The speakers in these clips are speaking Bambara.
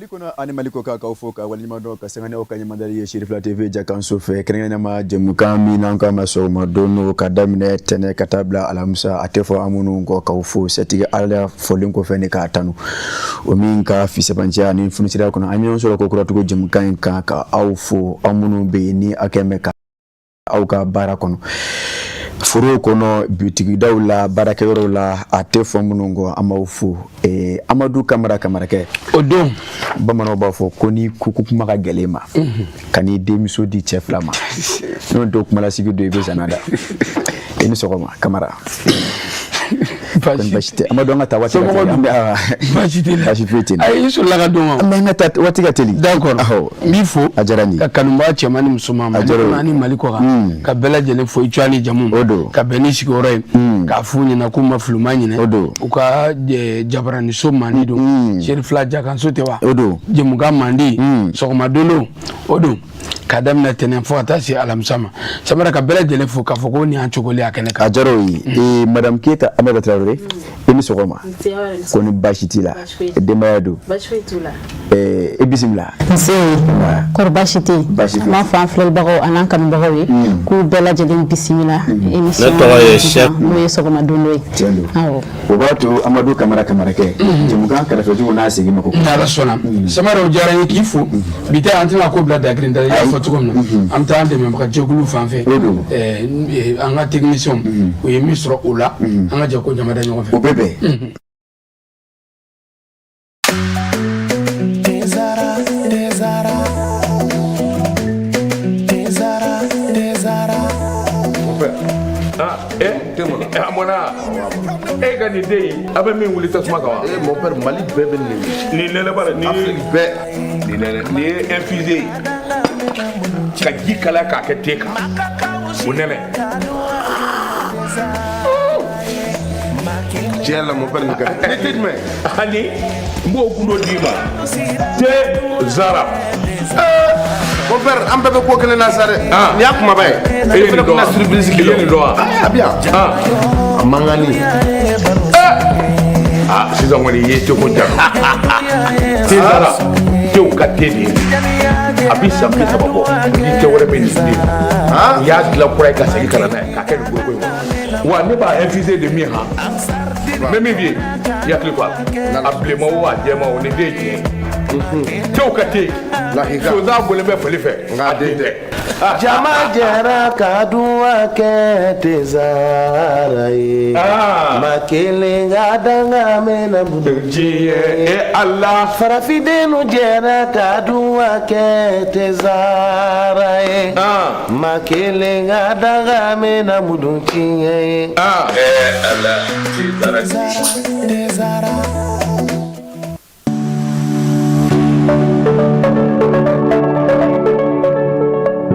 Mali kɔnɔ ani Mali kɔkan, k'aw fo ka waleɲuman dɔn ka sanga n'aw ka ɲɛmadali ye Serifila TV jakanso fɛ, kɛrɛnkɛrɛnnenya ma jɛmukan min n'an k'a ma sɔgɔma don ka daminɛ tɛnɛ ka taa bila alamisa, a tɛ fɔ an minnu kɔ k'aw fo setigi Ala fɔlen kɔfɛ ni k'a tanu o min ka fisabanciya ni funisiriya kɔnɔ an ɲɔgɔn sɔrɔ ko kuratugu jɛmukan in kan, ka aw fo aw minnu bɛ yen ni a kɛn bɛ ka aw ka baara kɔnɔ, forow kɔnɔ, bitigidaw la, baarakɛyɔrɔw la, a tɛ fɔ minnu kɔ, an b'aw fo. Amadu Kamara Kamarakɛ, o don bamananw b'a fɔ ko ni ko kuma ka gɛlɛn ma, ka n'i denmuso di cɛ fila ma, n'o tɛ kumalasigi don i bɛ zana da. I ni sɔgɔma Kamara. Baasi tɛ Amadu, an ka taa, waati ka teli. Baasi tɛ. Baasi foyi tɛ. Ayi, i sɔrɔla ka don wa? An ka taa, waati ka teli. D'accord, n b'i fo. A diyara n ye. Ka kanubaa cɛman ni musoman, Mali kɔnɔ ani Mali kɔkan, ka bɛɛ lajɛlen fo i tɔgɔ ni jamu. O don. Ka bɛn ni sigiyɔrɔ ye, k'a f'u ɲɛna k'u ma fili, u ma ɲinɛ. O don. U ka jabaraniso mandi don, Serifila jakanso tɛ wa? O don. Jɛmukan mandi, sɔgɔma don don, o don k'a daminɛ tɛnɛn fo ka taa se alamisa ma. Samara, ka bɛɛ lajɛlen fo k'a fɔ ko nin y'an cogoli a kɛnɛ kan. A diyara o ye. Madame Keyita Amadu Tarawele, i ni sɔgɔma. Ko ni baasi t'i la? Denbaya don? Baasi foyi t'u la. I bisimila. Nse, kɔri baasi tɛ yen? Baasi An b'a fɔ an filɛlibagaw an'an kanubagaw ye k'u bɛɛ lajɛlen bisimila émission Ne tɔgɔ ye Cheikh. n'o ye sɔgɔma don ye. Tiɲɛ don. Awɔ. O b'a to Amadu Kamara Kamarakɛ, jɛmukan kɛrɛfɛjugu n'a segin ma ko Ni Ala sɔnna. Samara, o diyara n ye k'i fo. Bi ta, an tɛna ko bila dakirin da, i y'a fɔ cogo min na, an bɛ taa an dɛmɛbaga jɛkulu fan fɛ. O don. An ka technicien, u ye min sɔrɔ o la, an ka jɛ k'o jama da ɲɔgɔn fɛ. O bɛ bɛn. Tezara, Tezara, Tezara, Tezara. Ah, eh, a mɔna e ka nin den in, a bɛ min wuli tasuma kan wa? Eh, mon père, Mali bɛɛ bɛ nin de. Nin nɛnɛ b'a la nin ye. Afrique bɛɛ. Nin nɛnɛ, nin ye infusé ye ka ji kalaya k'a kɛ te kan, o nɛnɛ. Tiɲɛ la, mon père, nin ka di. Ni te jumɛn? Ani n b'o gundo d'i ma, te zara. Mon père, an bɛɛ bɛ ko kelen na sa dɛ. Ah. Nin y'a kumaba ye. E ye nin dɔn wa? Fana surprise I ye nin dɔn wa? A bɛ yan. Ah. A man kan ni. Ah, sisan kɔni i ye teko jalo, te zara, tew ka te de ye. A bi san 30 bɔ, ni te wɛrɛ bɛ nin den u y'a dilan kura ye ka segin ka na n'a ye k'a kɛ nin foroko in kɔnɔ wa. Ne b'a infusé de min han, n bɛ min f'i ye, i hakili to a la, a bilenman o, a jɛman o, nin den ye tiɲɛ ye, tew ka te. Lahika. Sonsan bɔlen bɛ fali fɛ. Nka a den tɛ. Jama jɛra ka duwa kɛ Tezara ye. Ah. Ma kelen ka danga mɛnna bolo. Diɲɛ e Ala. Farafindenw jɛra ka duwa kɛ Tezara ye. Ah. Ma kelen ka danga mɛnna mudu tiɲɛ ye. Ah, eh Ala, te zara. Tezara.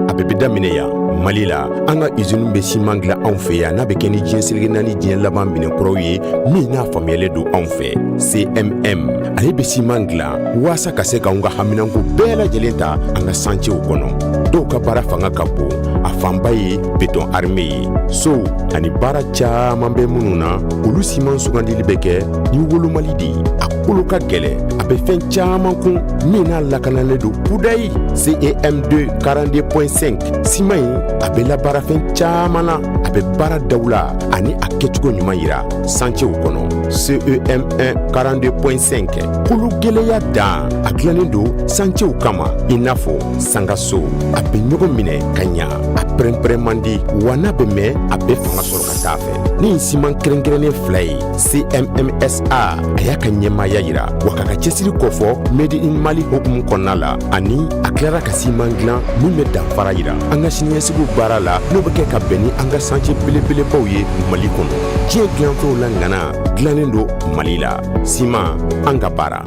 A bɛɛ bɛ daminɛ yan, Mali la. An ka usine bɛ siman dilan anw fɛ yan, n'a bɛ kɛ ni diɲɛ seleke naani diɲɛ laban minɛnkuraw ye min n'a faamuyalen don anw fɛ. CMM, ale bɛ siman dilan waasa ka se k'anw ka haminanko bɛɛ lajɛlen ta an ka santiyew kɔnɔ. Dɔw ka baara fanga ka bon, a fanba ye béton armé ye, sow ani baara caman bɛ minnu na, olu siman sugandili bɛ kɛ ni wolomali de ye. A kolo ka gɛlɛn, a bɛ fɛn caman kun min n'a lakanalen don kudayi. CEM2 42.5 siman in, a bɛ labaara fɛn caman na, a bɛ baara dawula ani a kɛcogo ɲuman yira santiyew kɔnɔ. CEM1 42.5, kolo gɛlɛya dan, a dilannen don santiyew kama i n'a fɔ sangaso. A bɛ ɲɔgɔn minɛ ka ɲa, a pɛrɛnpɛrɛn man di wa n'a bɛ mɛn, a bɛ fanga sɔrɔ ka taa fɛ. Ni siman kɛrɛnkɛrɛnnen fila ye, CMMSA, a y'a ka ɲɛmaaya yira wa k'a ka cɛsiri kofɔ Made in Mali hukumu kɔnɔna la, ani a tilara ka siman dilan min bɛ danfara yira an ka siniɲɛsigiw baara la, n'o bɛ kɛ ka bɛn ni an ka santiye belebelebaw ye Mali kɔnɔ. Diɲɛ dilanfɛnw la ŋana dilannen don Mali la, siman an ka baara.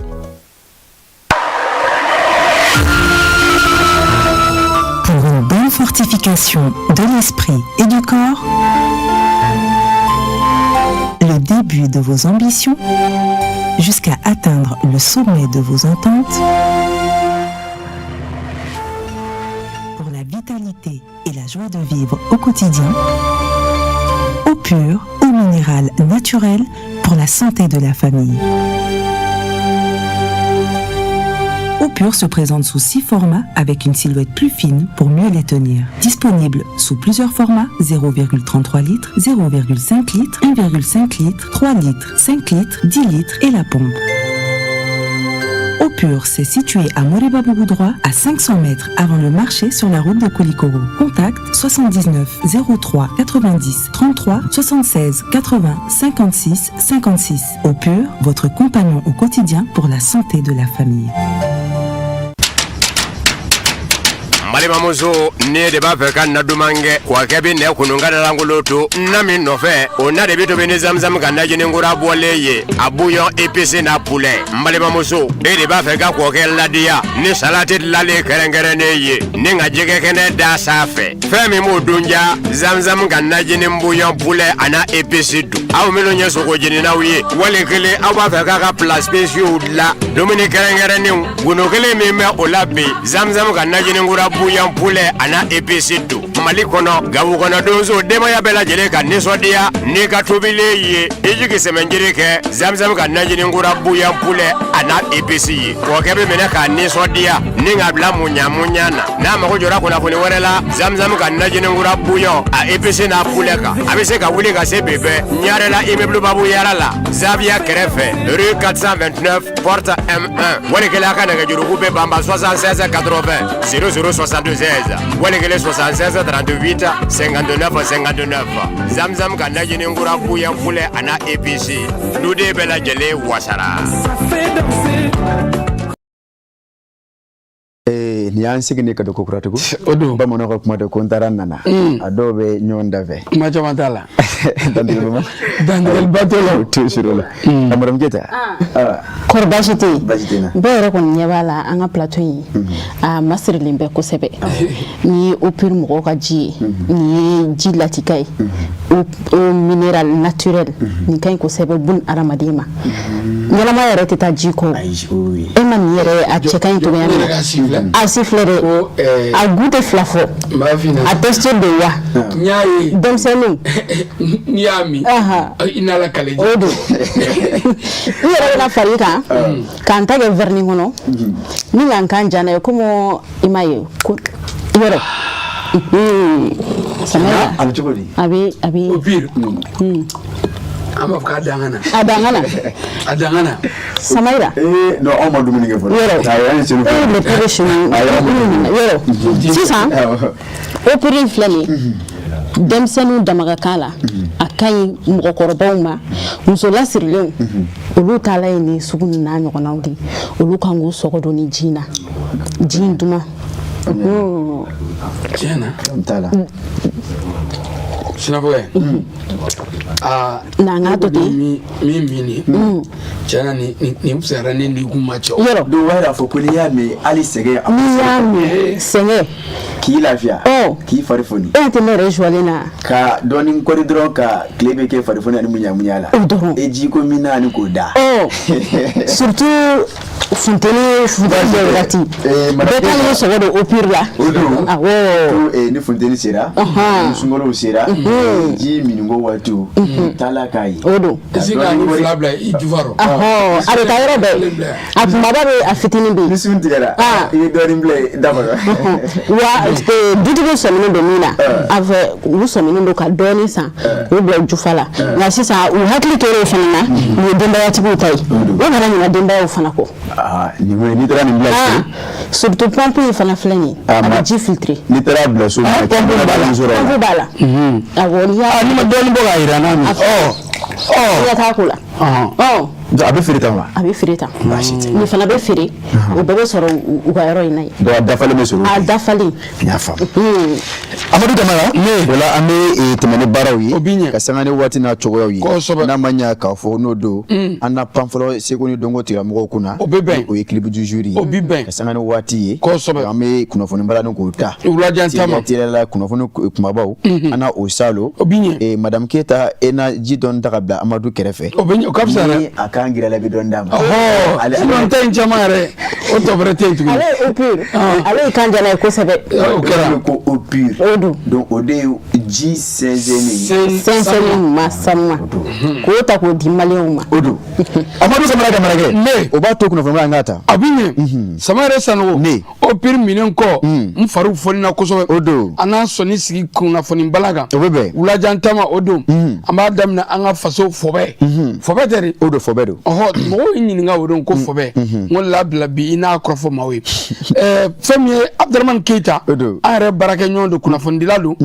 Pour une bonne fortification de l'esprit et du corps, le début de vos ambitions jusqu'à atteindre le sommet de vos ententes, pour la vitalité et la joie de vivre au quotidien, eau pure, eau minérale naturelle pour la santé de la famille. Eau Pure se présente sous 6 formats avec une silhouette plus fine pour mieux les tenir. Disponible sous plusieurs formats: 0,33 litres, 0,5 litres, 1,5 litres, 3 litres, 5 litres, 10 litres et la pompe. Eau Pure, c'est situé à Moribabougou droit, à 500 mètres avant le marché sur la route de Koulikoro. Contact 79 03 90 33 76 80 56 56. Eau Pure, votre compagnon au quotidien pour la santé de la famille. N balimamuso, ne de b'a fɛ ka na duman kɛ kɔkɛ bɛ nɛ kunun ka lankolon to na min nɔfɛ, o na de bɛ tobi ni Zamzam ka najini kura bɔlen ye, a bouillon épice n'a poulet. N balimamuso, e de b'a fɛ ka kɔkɛ ladiya ni salati dilanlen kɛrɛnkɛrɛnnen ye ni ka jɛgɛ kɛnɛ da sanfɛ, fɛn min b'o dun ja, Zamzam ka najini bouillon poulet a n'a épice don. Aw minnu ye sogo jeninaw ye, wali kelen aw b'a fɛ k'a ka plats spéciaux dilan, dumuni kɛrɛnkɛrɛnnenw, gundo kelen min bɛ o la bi, Zamzam ka najini kura bouillon poulet a n'a épice don. Mali kɔnɔ, Gawo kɔnɔ, donso, denbaya bɛɛ lajɛlen ka nisɔndiya n'i ka tobilen ye, i jigi sɛmɛnjiri kɛ Zamzam ka najini kura bouillon poulet a n'a épice ye. Kɔkɛ bɛ minɛ k'a nisɔndiya ni k'a bila muɲa muɲa na. N'a mago jɔra kunnafoni wɛrɛ la Zamzam ka najini kura bouillon a épice n'a poulet kan, a bɛ se ka wuli ka se Bebɛ Ɲarela, immeuble Babu Yara la, Zaviya kɛrɛfɛ, rue 429, porte M1. Wali kelen a ka nɛgɛjuruku bɛ banba 76 80 00 76, wali kelen 76 38 59 59. Zamzam ka najini kura bouillon poulet a n'a épice, duden bɛɛ lajɛlen wasara. Nin y'an segin ka don ko kura tugun. O don. Bamananw ka kuma tɛ ko n taara n nana. A dɔw bɛ ɲɔgɔn da fɛ. Kuma caman t'a la. Dantigɛli Dantigɛliba t'o la. O tɛ o la. Madame Keyita. Kɔri, baasi tɛ yen? Baasi tɛ n na. Bɛɛ yɛrɛ kɔni ɲɛ b'a la, an ka plateau in a masirilen bɛ kosɛbɛ. Nin ye Eau Pure mɔgɔw ka ji ye. Nin ye ji latika ye, eau minérale naturelle. Nin ka ɲi kosɛbɛ bun adamaden ma. Ɲɛnama yɛrɛ tɛ taa ji kɔ. E ma nin yɛrɛ, a cɛ ka ɲi cogoya min na, a si filɛ dɛ, a goût tɛ fila fɔ, a texture de wa. N y'a ye. Denmisɛnninw. N'i y'a min, i n'ala kale. O don, i yɛrɛ bɛna far'i kan k'an ta kɛ verre kɔnɔ ni k'an kan ja n'a ye. Komi i m'a ye ko yɔrɔ Samaïla. A bɛ cogo di? A bɛ Eau Pure, an b'a fɔ k'a dangana. A dangana. A dangana. Samaïla. Ee non, anw ma dumuni kɛ fɔlɔ. Yɔrɔ. Ayi, an ye seli. E le pire chez nous yɔrɔ sisan. Eau Pure filɛ nin ye, denmisɛnninw dama ka kan la, a ka ɲi mɔgɔkɔrɔbaw ma. Muso lasirilenw, olu taala ye nin sugu ninnu n'a ɲɔgɔnnaw de ye. Olu kan k'u sɔgɔ don ni ji in na, ji in duman. Tiɲɛ na. N t'a la. Sinafɔkɛ, aa. Na n k'a to ten. Min nin, tiɲɛ na, nin fisayara ni nin kun ma cɛ. Yɔrɔ. Dɔw b'a yira fɔ ko n'i y'a min, hali sɛgɛn a N'i y'a min, sɛgɛn. K'i lafiya. Ɔ. K'i fari foni. E tɛ ne yɛrɛ jɔlen na. Ka dɔɔni kɔri dɔrɔn ka tile bɛ kɛ fari foni ani muɲa la. O dɔrɔn. E ji ko min na ani k'o da. Ɔ, surtout funteni bɛ wagati. Madame Bɛɛ kan k'i sɔgɔ don Eau Pure la. O don. Awɔ. Ko ni funteni sera, ni sunkalow sera, ji miniko waatiw taala k'a ye. O don. I se k'a ni fila bila i jufa rɔ. Ɔhɔ, a bɛ taa yɔrɔ bɛɛ. A kumaba bɛ, a fitinin bɛ Ni yen. sun tigɛra, i bɛ dɔɔni bila i da kɔnɔ. Wa dutigiw sɔminen don min na, a fɛ u sɔminen don ka dɔɔnin san k'o bila u jufa la. Nka sisan u hakili tor'o fana na, nin ye denbayatigiw ta ye, u kana ɲinɛ denbayaw fana kɔ. Aa, nin ko n'i taara nin bila so. Surtout pompe in fana filɛ nin ye, a bɛ ji filtrer. N'i taara bila so. Pompe b'a la. Pompe b'a la, awɔ, n'i y'a. N'i ma dɔɔnin bɔ k'a jira n'a min. Ɔ ɔ. I ka taa ko la. Ɔ. A bɛ feere tan wa? A bɛ feere tan. Baasi tɛ. Nin fana bɛ feere, o bɛɛ bɛ sɔrɔ u ka yɔrɔ in na yen. Donc a dafalen bɛ sɔrɔ. A dafalen. N y'a faamu. Amadu Kamara, o la an bɛ tɛmɛ ni baaraw ye. O b'i ɲɛ. Ka sanga ni waati n'a cogoyaw ye. Kosɛbɛ. N'a ma ɲɛ k'a fɔ n'o don, an na pan fɔlɔ seko ni dɔnko tigilamɔgɔw kunna. O bɛ bɛn. O ye clip du jour ye. O bɛ bɛn. Ka sanga ni waati ye. Kosɛbɛ. An bɛ kunnafoni balani k'o ta. Wulajan taama. Teliya la, kunnafoni kumabaw. An na o salo. O b'i ɲɛ. Madame Keyita, e na ji dɔɔni ta ka bila Amadu kɛrɛfɛ. O bɛ ɲɛ, o ka fisa dɛ. Ni a kan gɛrɛ la, i bɛ dɔɔni d'a ma. Ɔhɔ, sinon ta in caman yɛrɛ, o tɔ bɛrɛ tɛ yen tuguni. Ale ye eau pure, ale ye kan jala ye kosɛbɛ. O kɛra. Ko eau pure. O don. Donc o de ye ji sɛnsɛnnen ye. Sɛnsɛnnen ɲuman sanuma k'o ta k'o di maliyɛnw ma. O don. Amadu Samara Kamarakɛ. Ne. O b'a to kunnafoni an k'a ta. A bɛ ɲɛ. Sama yɛrɛ Sanogo. Ne. Eau pure minnen kɔ, n fariw fɔnina kosɛbɛ. O don. An n'an sɔnni sigi kunnafoni bala kan. O bɛ bɛn. Wulajan taama o don. An b'a daminɛ an ka faso fɔbɛ. Fɔbɛ tɛ de. O don, fɔbɛ don. Ɔhɔ, mɔgɔw y'i ɲininka o don ko fɔbɛ. N ko labila bi i n'a kɔrɔfɔ maaw ye. Fɛn min ye Abudramani Keyita. O don. An yɛrɛ baarakɛɲɔgɔn don, kunnafonidila don.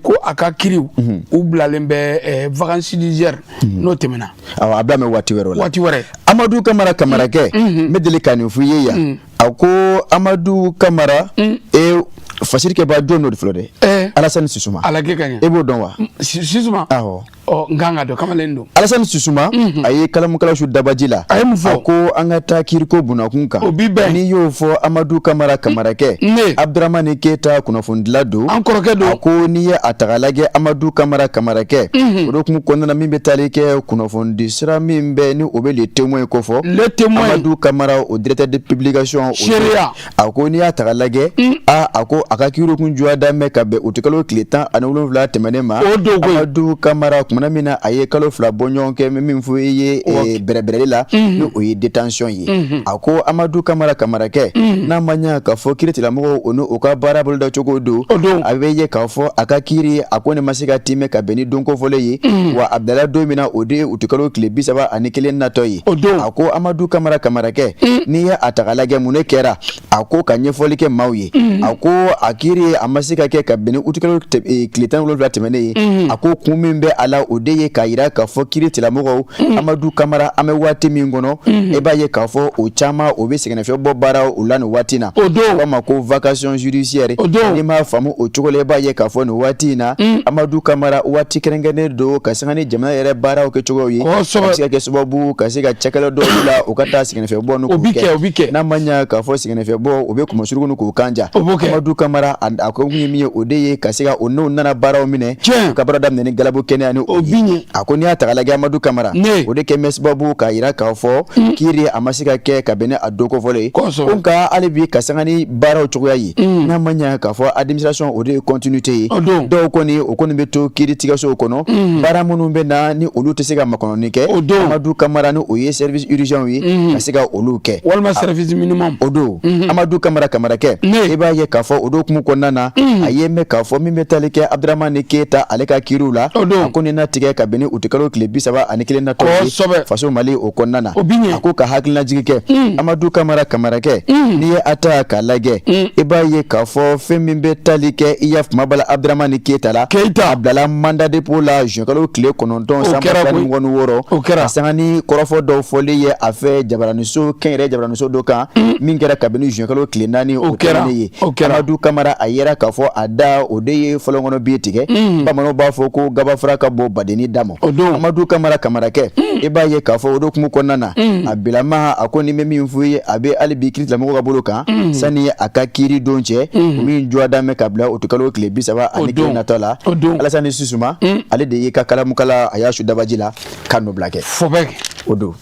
Ko a ka kiriw u bilalen bɛ vacances judiciaires n'o tɛmɛna. Awɔ, a bila mɛ waati wɛrɛ la. Waati wɛrɛ. Amadu Kamara Kamarakɛ, n bɛ deli ka nin f'i ye yan. A ko Amadu Kamara e fasirikɛba jɔn n'o de fɔlɔ dɛ. Alasani Sisuma. Ala kɛ ka ɲɛ. E b'o dɔn wa? Sisuma. Awɔ. Ɔ, n kan ka dɔn, kamalen don. Alasani Sisuma, a ye kalamukala su dabaji la. A ye mun fɔ? A ko an ka taa kiriko bunakun kan. O bi bɛn. N'i y'o fɔ Amadu Kamara Kamarakɛ. Ne. Abudramani Keyita kunnafonidila don. An kɔrɔkɛ don. A ko n'i ye a ta k'a lajɛ Amadu Kamara Kamarakɛ. O de hukumu kɔnɔna na min bɛ taali kɛ kunnafonidi sira min bɛ ni o bɛ Le Témoin kofɔ. Le Témoin. Amadu Kamara o directeur de publication. Seereya. A ko n'i y'a ta k'a lajɛ, a ko a ka kiiri kun juguya daminɛ ka bɛn utikalo tile 17 tɛmɛnen ma. O don koyi. Amadu Kamara kumana min na a ye kalo 2 bɔ ɲɔgɔn kɛ min fɔ i ye bɛrɛbɛrɛli la, ni o ye détention ye. A ko Amadu Kamara Kamarakɛ, n'a ma ɲɛ k'a fɔ kiiritigɛlamɔgɔw o ni u ka baara boloda cogo don, a bɛ ye k'a fɔ a ka kiiri a ko ne ma se ka timɛ ka bɛn ni don kofɔlen ye, wa a bilala don min na o de ye utikalo tile 31 natɔ ye. O don. A ko Amadu Kamara Kamarakɛ, n'i ye a ta k'a lajɛ mun de kɛra, a ko ka ɲɛfɔli kɛ maaw ye. A ko a kiiri a ma se ka kɛ ka bɛn ni utikalo tile 17 tɛmɛnen ye. A ko kun min bɛ a la, o de ye k'a yira k'a fɔ kiiritigɛlamɔgɔw Amadu Kamara an bɛ waati min kɔnɔ, e b'a ye k'a fɔ o caman o bɛ sɛgɛnnafiɲɛ bɔ baara o la nin waati na. O don. U k'a ma ko vacation judiciaire. O don. N'i m'a faamu o cogo la, e b'a ye k'a fɔ nin waati in na Amadu Kamara waati kɛrɛnkɛrɛnnen don ka sanga ni jamana yɛrɛ baaraw kɛcogoyaw ye. Kosɛbɛ. A bɛ se ka kɛ sababu ka se ka cakɛla dɔw bila u ka taa sɛgɛnnafiɲɛ bɔ O bi kɛ, o bi kɛ. N'a ma ɲɛ k'a fɔ sɛgɛnnafiɲɛ bɔ o bɛ kunmasuruku ni k'o kan ja. O b'o kɛ. Amadu Kamara a ko kun ye min ye, o de ye ka se ka o n'o nana baaraw minɛ. Tiɲɛ. U ka baara daminɛ ni galabu kɛnɛya ni O bi ɲɛ. A ko n'i y'a ta k'a lajɛ Amadu Kamara, Ne. o de kɛ bɛ sababu k'a yira k'a fɔ kiiri a ma se ka kɛ ka bɛn ni a don kofɔlen ye. Kosɛbɛ. Ko nka hali bi ka sanga ni baaraw cogoya ye, n'a ma ɲɛ k'a fɔ administration o de ye continuité ye. O don. Dɔw kɔni o kɔni bɛ to kiiritigɛsow kɔnɔ, baara minnu bɛ na ni olu tɛ se ka makɔnɔni kɛ. O don. Amadu Kamara ni o ye service urgent ye ka se ka olu kɛ. Walima service minimum. O don. Amadu Kamara Kamarakɛ, Ne. i b'a ye k'a fɔ o don hukumu kɔnɔna na, a ye mɛn k'a fɔ min bɛ tali kɛ Abudramani Keyita ale ka kiiriw la. O don. A ko nin na tigɛ ka bɛn ni utikalo tile 31 natɔ ye. Kosɛbɛ. Faso Mali o kɔnɔna na. O bi ɲɛ. A ko ka hakilinajigi kɛ Amadu Kamara Kamarakɛ, n'i ye a ta k'a lajɛ, i b'a ye k'a fɔ fɛn min bɛ tali kɛ i y'a fama bala Abudramani Keyita la. Keyita. A bilala mandat dépôt la juin kalo tile 9 O san kɛra ba fila ni koyi. 26. O kɛra. Ka sanga ni kɔrɔfɔ dɔw fɔli ye a fɛ jabaraniso kɛnyɛrɛ jabaraniso dɔ kan min kɛra kabini juin kalo tile 4 O kɛra. tɛmɛnen ye. O kɛra. Amadu Kamara a yera k'a fɔ a da o de ye fɔlɔnkɔnɔ bi tigɛ. Bamananw b'a fɔ ko gabafura ka bɔ badenni da ma. O don. Amadu Kamara Kamarakɛ, i b'a ye k'a fɔ o de hukumu kɔnɔna na, a bilama a ko ni bɛ min f'i ye, a bɛ hali bi kiiritigɛlamɔgɔw ka bolo kan sani a ka kiiri don cɛ min jɔ daminɛ ka bila utikalo tile 31 natɔ la. O don. Alasani Sisuma ale de y'i ka kalamukala a y'a su dabaji la ka nɔ bila kɛ. Fɔbɛ. O don.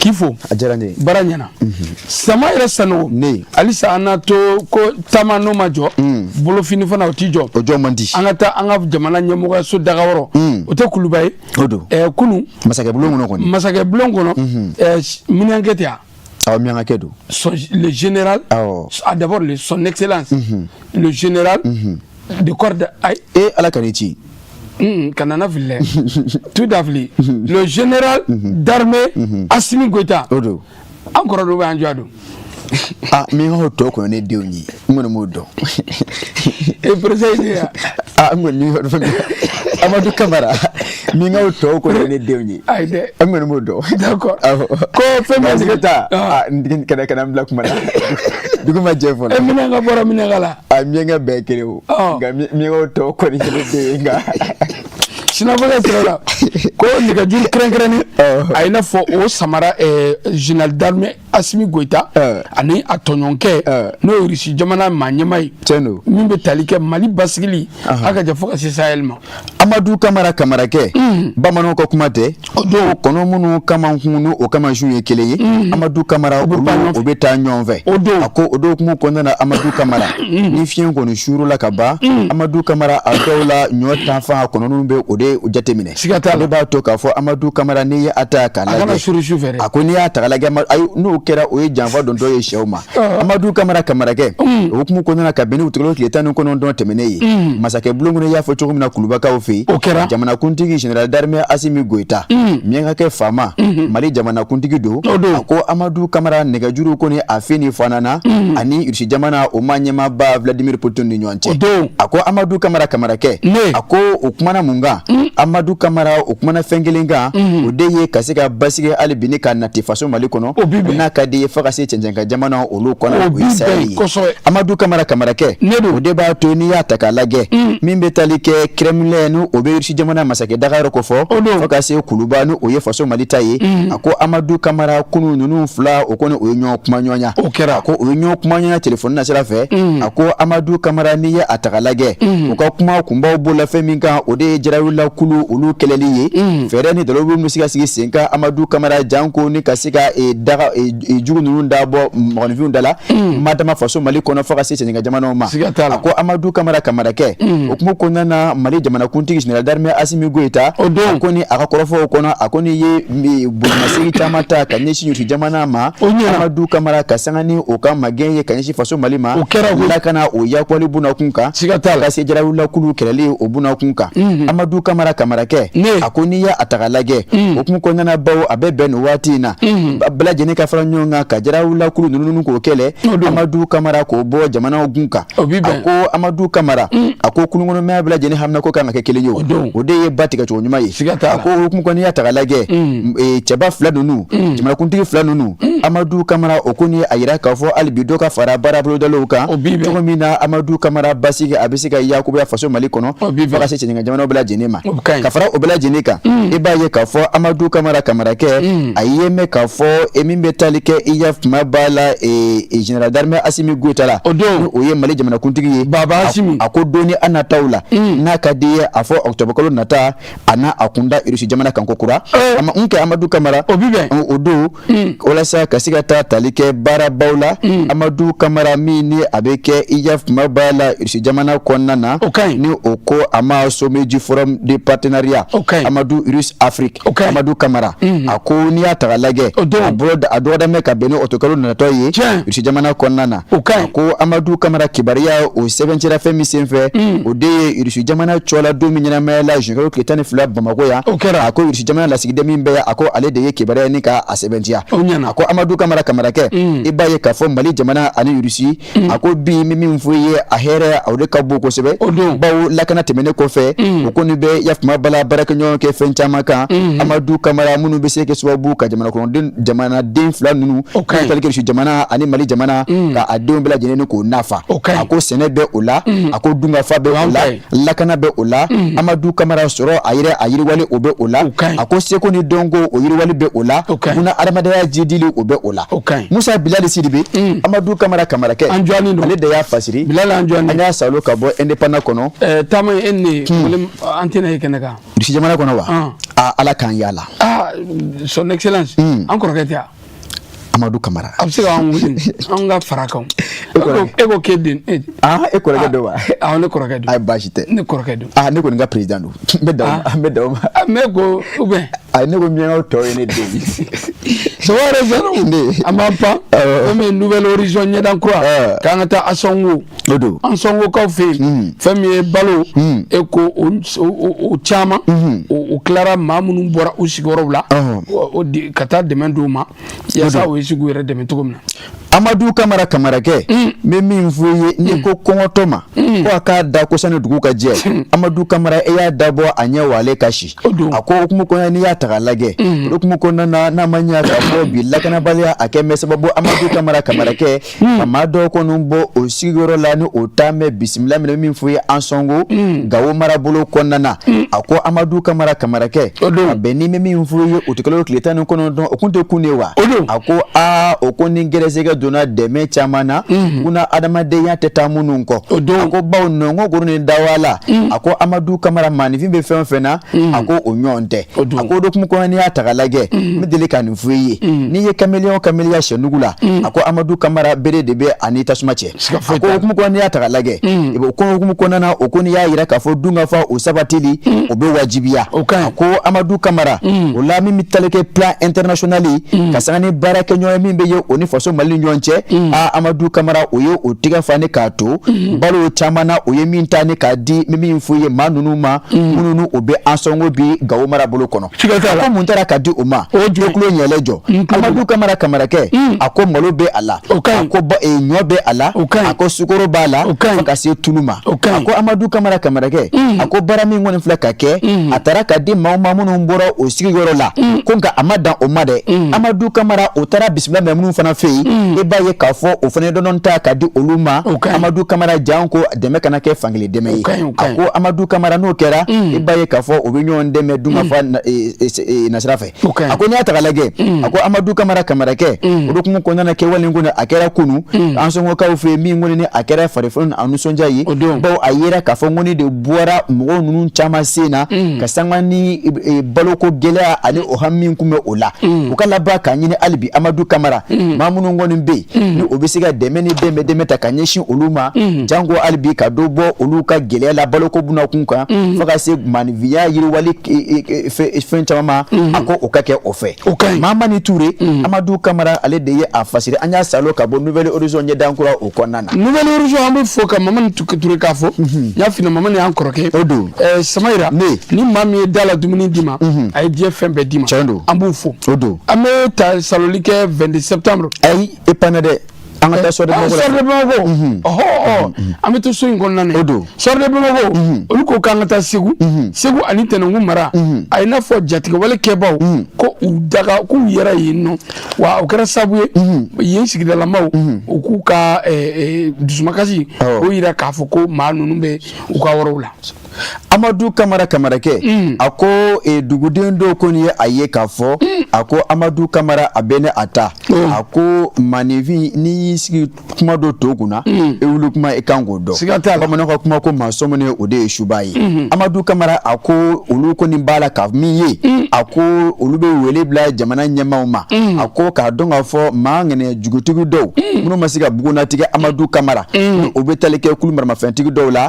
K'i fo. A diyara n ye. Baara ɲɛna. Sama yɛrɛ Sanogo. Ne. Halisa an n'a to ko taama n'o ma jɔ, bolofini fana o ti jɔ. O jɔ man di. An ka taa an ka jamana ɲɛmɔgɔyaso dagayɔrɔ. O tɛ Kuluba ye. O don. Kunu. Masakɛ bulon kɔnɔ kɔni. Masakɛ bulon kɔnɔ. Miɲankɛ tɛ yan. Awɔ, miɲankakɛ don. Le général. Awɔ. Ah, d'abord le, son excellence. Le général. De corps de. Ayi. E Ala ka n'i ci. Kana na fili dɛ. Tout à fili. Le général d'armée Assimi Goïta. O don. An kɔrɔ dɔ bɛ an jɔ don. Ah, miɲankaw tɔ kɔni ne denw ye, n kɔni m'o dɔn. E président ye yan. Ah, n kɔni Amadu Kamara, miɲankaw tɔ kɔni ne denw ye. Ayi dɛ. N kɔni m'o dɔn. D'accord. Awɔ. Ko fɛn bɛ Nka taa. Ah, n kana n bila kuma na. Dugu ma jɛ fɔlɔ. E miɲanka bɔra miɲanka la. Ah, miɲanka bɛɛ ye kelen o. Nka miɲankaw tɔ kɔni ye ne den ye nka. Sinafɔkɛ sira la ko nɛgɛjuru kɛrɛnkɛrɛnnen a ye n'a fɔ o samara général d'armée Asimi Goyita ani a tɔɲɔgɔnkɛ, n'o ye Irisi jamana maa ɲɛmaa ye. Tiɲɛ don. Min bɛ tali kɛ Mali basigili, a ka jɛ fo ka se Sahel ma. Amadu Kamara Kamarakɛ, bamananw ka kuma tɛ kɔnɔ minnu kamankun ni o kamansun ye kelen ye, Amadu Kamara, olu o bɛ taa ɲɔgɔn fɛ. O don. A ko o don hukumu kɔnɔna na, Amadu Kamara, ni fiɲɛ kɔni suurula ka ban, Amadu Kamara, a dɔw la ɲɔ tanfan kɔnɔninw bɛ o de jateminɛ. Siga t'a la. O de b'a to k'a fɔ Amadu Kamara, n'i ye a ta k'a A kana lajɛ suru su fɛ dɛ. A ko n'i y'a ta k'a lajɛ, ayi, n'o kɛra, o ye janfa dontɔ ye sɛw ma. Amadu Kamara Kamarakɛ, o hukumu kɔnɔna na, ka bɛn ni utikalo tile 19 tɛmɛnen ye, masakɛ bulon kɔnɔ, i y'a fɔ cogo min na, Kulubakaw fɛ yen. O kɛra. Jamanakuntigi général d'armée Asimi Goyita, miyankakɛ faama, Mali jamanakuntigi don. O don. A ko Amadu Kamara, nɛgɛjuru kɔni a fi ni fana na ani Irisi jamana o ma ɲɛmaaba Vladimir Poutine ni ɲɔgɔn cɛ. O don. A ko Amadu Kamara Kamarakɛ, Ne. a ko o kumana mun kan? Amadu Kamara, o kumana fɛn kelen kan, o de ye ka se ka basigi hali bi ni ka nati faso Mali kɔnɔ, O bi bɛn. n'a ka di ye fo ka se cɛncɛnka jamana olu kɔnɔ, O o bi ye Sahel bɛn ye. Kosɛbɛ. Amadu Kamara Kamarakɛ, Ne don. o de b'a to n'i y'a ta k'a lajɛ, min bɛ tali kɛ Kremlin, ni o bɛ Irisi jamana masakɛ daga yɔrɔ ko fɔ, O don. fo ka se Kuluba, ni o ye faso Mali ta ye, a ko Amadu Kamara, kunu ninnu fila o kɔni o ye ɲɔgɔn kuma ɲɔgɔnya. O kɛra. A ko o ye ɲɔgɔn kuma ɲɔgɔnya telefɔni na sira fɛ. A ko Amadu Kamara, n'i ye a ta k'a lajɛ, u ka kuma kunbaw b'o la fɛn min kan, o de ye jarawula kulu olu kɛlɛli ye, fɛɛrɛ ni dalilu bɛ se ka sigi sen kan, Amadu Kamara, janko ni ka se ka daga jugu ninnu dabɔ mɔgɔninfinw da la, madama faso Mali kɔnɔ fo ka se cɛncɛnka jamanaw ma. Siga t'a la. A ko Amadu Kamara Kamarakɛ, o kuma kɔnɔna na, Mali jamanakuntigi général d'armée Asimi Goyita, O don. a ko ni a ka kɔrɔfɔw kɔnɔ, a ko ni ye bonyamasegin caman ta ka ɲɛsin Irisi jamana ma. O ɲɛna. Amadu Kamara, ka sanga ni o ka magɛn ye ka ɲɛsin faso Mali ma, O kɛra koyi. lakana o yakuwali bunakun kan, Siga t'a la. ka se jarawulakulu kɛlɛli o bunakun kan. Amadu Kamara Kamarakɛ, Ne. a ko n'i y'a ta k'a lajɛ, o kuma kɔnɔna na, bawo a bɛ bɛn nin waati in na, bɛɛ lajɛlen ka fara ɲɔgɔn kan ka jarawulakulu ninnu k'o kɛlɛ, O don. Amadu Kamara, k'o bɔ jamanaw gun kan. O bi bɛn. A ko Amadu Kamara, a ko kulunkɔnɔmaya bɛɛ lajɛlen haminako kan ka kɛ kelen ye. O don. O de ye ba tigɛcogo ɲuman ye. Siga t'a la. A ko o hukumu kɔnɔ, n'i y'a ta k'a lajɛ, cɛba fila ninnu, jamanakuntigi fila ninnu, Amadu Kamara, o ko ni a yira k'a fɔ hali bi dɔ ka fara baara bolodalenw kan, O bi bɛn. cogo min na Amadu Kamara, basigi a bɛ se ka yakubaya faso Mali kɔnɔ, O bi bɛn. fo ka se cɛncɛnka jamanaw bɛɛ lajɛlen ma. O ka ɲi. Ka fara o bɛɛ lajɛlen kan, i b'a ye k'a fɔ Amadu Kamara Kamarakɛ, a ye mɛn k'a fɔ min bɛ tali kɛ i ya kuma b'a la général d'armée Asimi Goyita la, O don. ni o ye Mali jamanakuntigi ye. Baba Asimi. A ko don ni an nataw la, n'a ka di ye, a fɔ octobre kalo nata, a n'a a kunda Irisi jamana kan ko kura. A ma n kɛ Amadu Kamara. O bi bɛn. O don, walasa ka se ka taa tali kɛ baarabaw la, Amadu Kamara, min ni a bɛ kɛ i ya kuma b'a la Irisi jamana kɔnɔna na, O ka ɲi. ni o ko a ma sommet du forum de partenariat, O ka ɲi. Amadu, Russe Afrique. O ka ɲi. Amadu Kamara, a ko n'i y'a ta k'a lajɛ, O don. a bolo a dɔgɔda ka bɛn ni octobre kalo natɔ ye Tiɲɛ. Irisi jamana kɔnɔna na. O ka ɲi. A ko Amadu Kamara, kibaruya o sɛbɛncɛra fɛn min senfɛ, o de ye Irisi jamana cɔla don min ɲɛnamaya la juin kalo tile 12 Bamakɔ yan. O kɛra. A ko Irisi jamana lasigiden min bɛ yan, a ko ale de ye kibaruya ni ka a sɛbɛntiya. O ɲɛna. A ko Amadu Kamara Kamarakɛ, i b'a ye k'a fɔ Mali jamana ani Irisi, a ko bi min min fɔ i ye, a hɛrɛ o de ka bon kosɛbɛ. O don. Bawo lakana tɛmɛnen kɔfɛ, o kɔni bɛ yafama bala baarakɛɲɔgɔn kɛ fɛn caman kan, Amadu Kamara, minnu bɛ se kɛ sababu ka jamana kɔnɔden jamanaden fila ninnu, O ka ɲi. tali kɛ Irisi jamana ani Mali jamana, ka a denw bɛɛ lajɛlen ni k'o nafa. O ka ɲi. A ko sɛnɛ bɛ o la, a ko dunkafa bɛ o Anw la, ta ye. lakana bɛ o la, Amadu Kamara, sɔrɔ a yɛrɛ a yiriwali o bɛ o la. O ka ɲi. A ko seko ni dɔnko o yiriwali bɛ o la. O ka ɲi. Buna adamadenya jidili o bɛ o la. O ka ɲi. Musa Bilali Sidibe, Amadu Kamara Kamarakɛ, An jɔnnen don. ale de y'a fasiri. Bilali, an jɔnnen. An y'a salo ka bɔ Indépendant kɔnɔ. Taama e ni ne an tɛna ye kɛnɛ kan. Irisi jamana kɔnɔ wa? Ah. A Ala k'an yala. Ah, son excellence, an kɔrɔkɛ tɛ yan? Amadu Kamara. A bɛ se k'an wele an ka fara kan. E kɔrɔkɛ. E ko k'e den e. Ah, e kɔrɔkɛ don wa? Awɔ, ne kɔrɔkɛ don. Ayi, baasi tɛ. Ne kɔrɔkɛ don. Ah, ne kɔni ka président don, n bɛ dan o ma, n bɛ dan o ma. Ah, mais ko ou bien. Ayi, ne ko miyankaw tɔ ye ne den ye. Sɔgɔma yɛrɛ. Ne. An b'an pan. Awɔ. Fɛn min ye Nouvel Horizon ɲɛdan kura. Awɔ. K'an ka taa Asɔngo. O don. Ansɔngokaw fɛ yen. Fɛn min ye balo. E ko o caman. O tilara maa minnu bɔra u sigiyɔrɔw la. O di ka taa dɛmɛ d'u ma. Yaasa o ye se k'u yɛrɛ dɛmɛ cogo min na. Amadu Kamara Kamarakɛ. N bɛ min fɔ i ye, n'i ko kɔngɔtɔ ma ko a k'a da ko sani dugu ka jɛ, Amadu Kamara, e y'a dabɔ a ɲɛ wa ale ka si. A ko hukumu kɔnɔna, n'i y'a ta k'a lajɛ, o hukumu kɔnɔna na, n'a ma ɲɛ k'a fɔ bi lakanabaliya a kɛ mɛ sababu, Amadu Kamara Kamarakɛ, ka maa dɔw kɔni bɔ o sigiyɔrɔ la ni o taa mɛ bisimila minɛ min fɔ ye Ansɔngo, Gawo marabolo kɔnɔna na. A ko Amadu Kamara Kamarakɛ, a bɛn ni bɛ min fɔ ye utikalo tile 19, o kun tɛ kun de wa? A ko aa, o ko ni gɛrɛsɛgɛ donna dɛmɛ caman na kuna adamadenya tɛ taa minnu kɔ. A ko baw nɔngɔn kuru ni dawala. A ko Amadu Kamara, maaninfin bɛ fɛn o fɛn na, a ko o ɲɔgɔn tɛ. A ko o hukumu kɔnɔ, n'i y'a ta k'a lajɛ, n bɛ deli ka nin fɔ i ye, n'i ye kameleon kameleya sɛnugu la, a ko Amadu Kamara, bere de bɛ a ni tasuma cɛ. A ko hukumu kɔnɔ, n'i y'a ta k'a lajɛ, o ko hukumu kɔnɔna na, o ko n'i y'a yira k'a fɔ dunkafa o sabatili o bɛ wajibiya. A ko Amadu Kamara, o la min bɛ tali kɛ plan international ka sanga ni baarakɛɲɔgɔn min bɛ ye o ni faso Mali ni ɲɔgɔn cɛ, aa, Amadu Kamara, o ye o tigɛ fa ni k'a to balo caman na, o ye min ta ni k'a di min fɔ ye maa ninnu ma, minnu ni o bɛ Ansɔngo bi Gawo marabolo kɔnɔ. A ko mun taara ka di o ma? O tulo ɲɛlɛ jɔ, Amadu Kamara Kamarakɛ. A ko malo bɛ a la, a ko ɲɔ bɛ a la, a ko sukoro b'a la, fo ka se tulu ma. A ko Amadu Kamara Kamarakɛ, a ko baara min kɔni filɛ ka kɛ, a taara ka di maaw ma minnu bɔra o sigiyɔrɔ la. Ko nka a ma dan o ma dɛ, Amadu Kamara, o taara bisimila minɛ minnu fana fɛ yen, i b'a ye k'a fɔ o fana ye dɔɔnin ta ka di olu ma. Amadu Kamara, janko dɛmɛ kana kɛ fankelen dɛmɛ ye. A ko Amadu Kamara, n'o kɛra, i b'a ye k'a fɔ o bɛ ɲɔgɔn dɛmɛ dunkafa nasira fɛ. A ko n'i y'a ta k'a lajɛ, a ko Amadu Kamara Kamarakɛ, o hukumu kɔnɔna na, kɛwale kɔni a kɛra kunu Ansɔngokaw fɛ yen, min kɔni ni a kɛra farifoni a nisɔndiya ye, bawo a yera k'a fɔ ŋɔni de bɔra mɔgɔw ninnu caman sen na ka sanga ni baloko gɛlɛya ani o hami kun bɛ o la. U ka laban k'a ɲini hali bi Amadu Kamara, maa minnu kɔni bɛ yen ni o bɛ se ka dɛmɛ ni dɛmɛ ta ka ɲɛsin olu ma, janko hali bi ka dɔ bɔ olu ka gɛlɛya la baloko bunakun kan, fo ka se maanifinya yiriwali fɛn caman ma, a ko o ka kɛ o fɛ. Mamani Ture, Amadu Kamara, ale de ye a fasiri an y'a salo ka bɔ Nouvel Horizon ɲɛdankura o kɔnɔna na. Nouvel Horizon, an bɛ fo ka Mamani Ture k'a fɔ. N y'a f'i ɲɛna, Mamani y'an kɔrɔkɛ. O don. Samayira, ni maa min ye da la dumuni d'i ma, a ye diɲɛ fɛn bɛɛ d'i ma. Tiɲɛ don. An b'u fo. O don. An bɛ ta saloli kɛ 22 septembre. Ayi, e panna dɛ. An ka taa Soir de Bamako la. Soir de Bamako. Ɔhɔ, an bɛ to so in kɔnɔna na. O don. Soir de Bamako. Olu ko k'an ka taa Segu. Segu ani Tɛnɛnkun mara. A ye n'a fɔ jatigɛwale kɛbaw ko u daga k'u yɛrɛ yen nɔ, wa o kɛra sababu ye yen sigidalamaw u k'u ka dusumakasi o yira k'a fɔ ko maa ninnu bɛ u ka yɔrɔw la. Amadu Kamara Kamarakɛ, a ko duguden dɔw kɔni ye a ye k'a fɔ, a ko Amadu Kamara, a bɛ ne a ta. A ko maaninfin, n'i y'i sigi kuma dɔ to kunna, i wuli kuma i kan k'o dɔn. Bamananw ka kuma ko maa sɔminen o de ye suba ye. Amadu Kamara, a ko olu kɔni b'a la ka min ye, a ko olu bɛ wele bila jamana ɲɛmaaw ma, a ko k'a dɔn k'a fɔ maa ŋaniya jugutigi dɔw minnu ma se ka bugunnatigɛ, Amadu Kamara, o bɛ tali kɛ kulu maramafɛntigi dɔw la.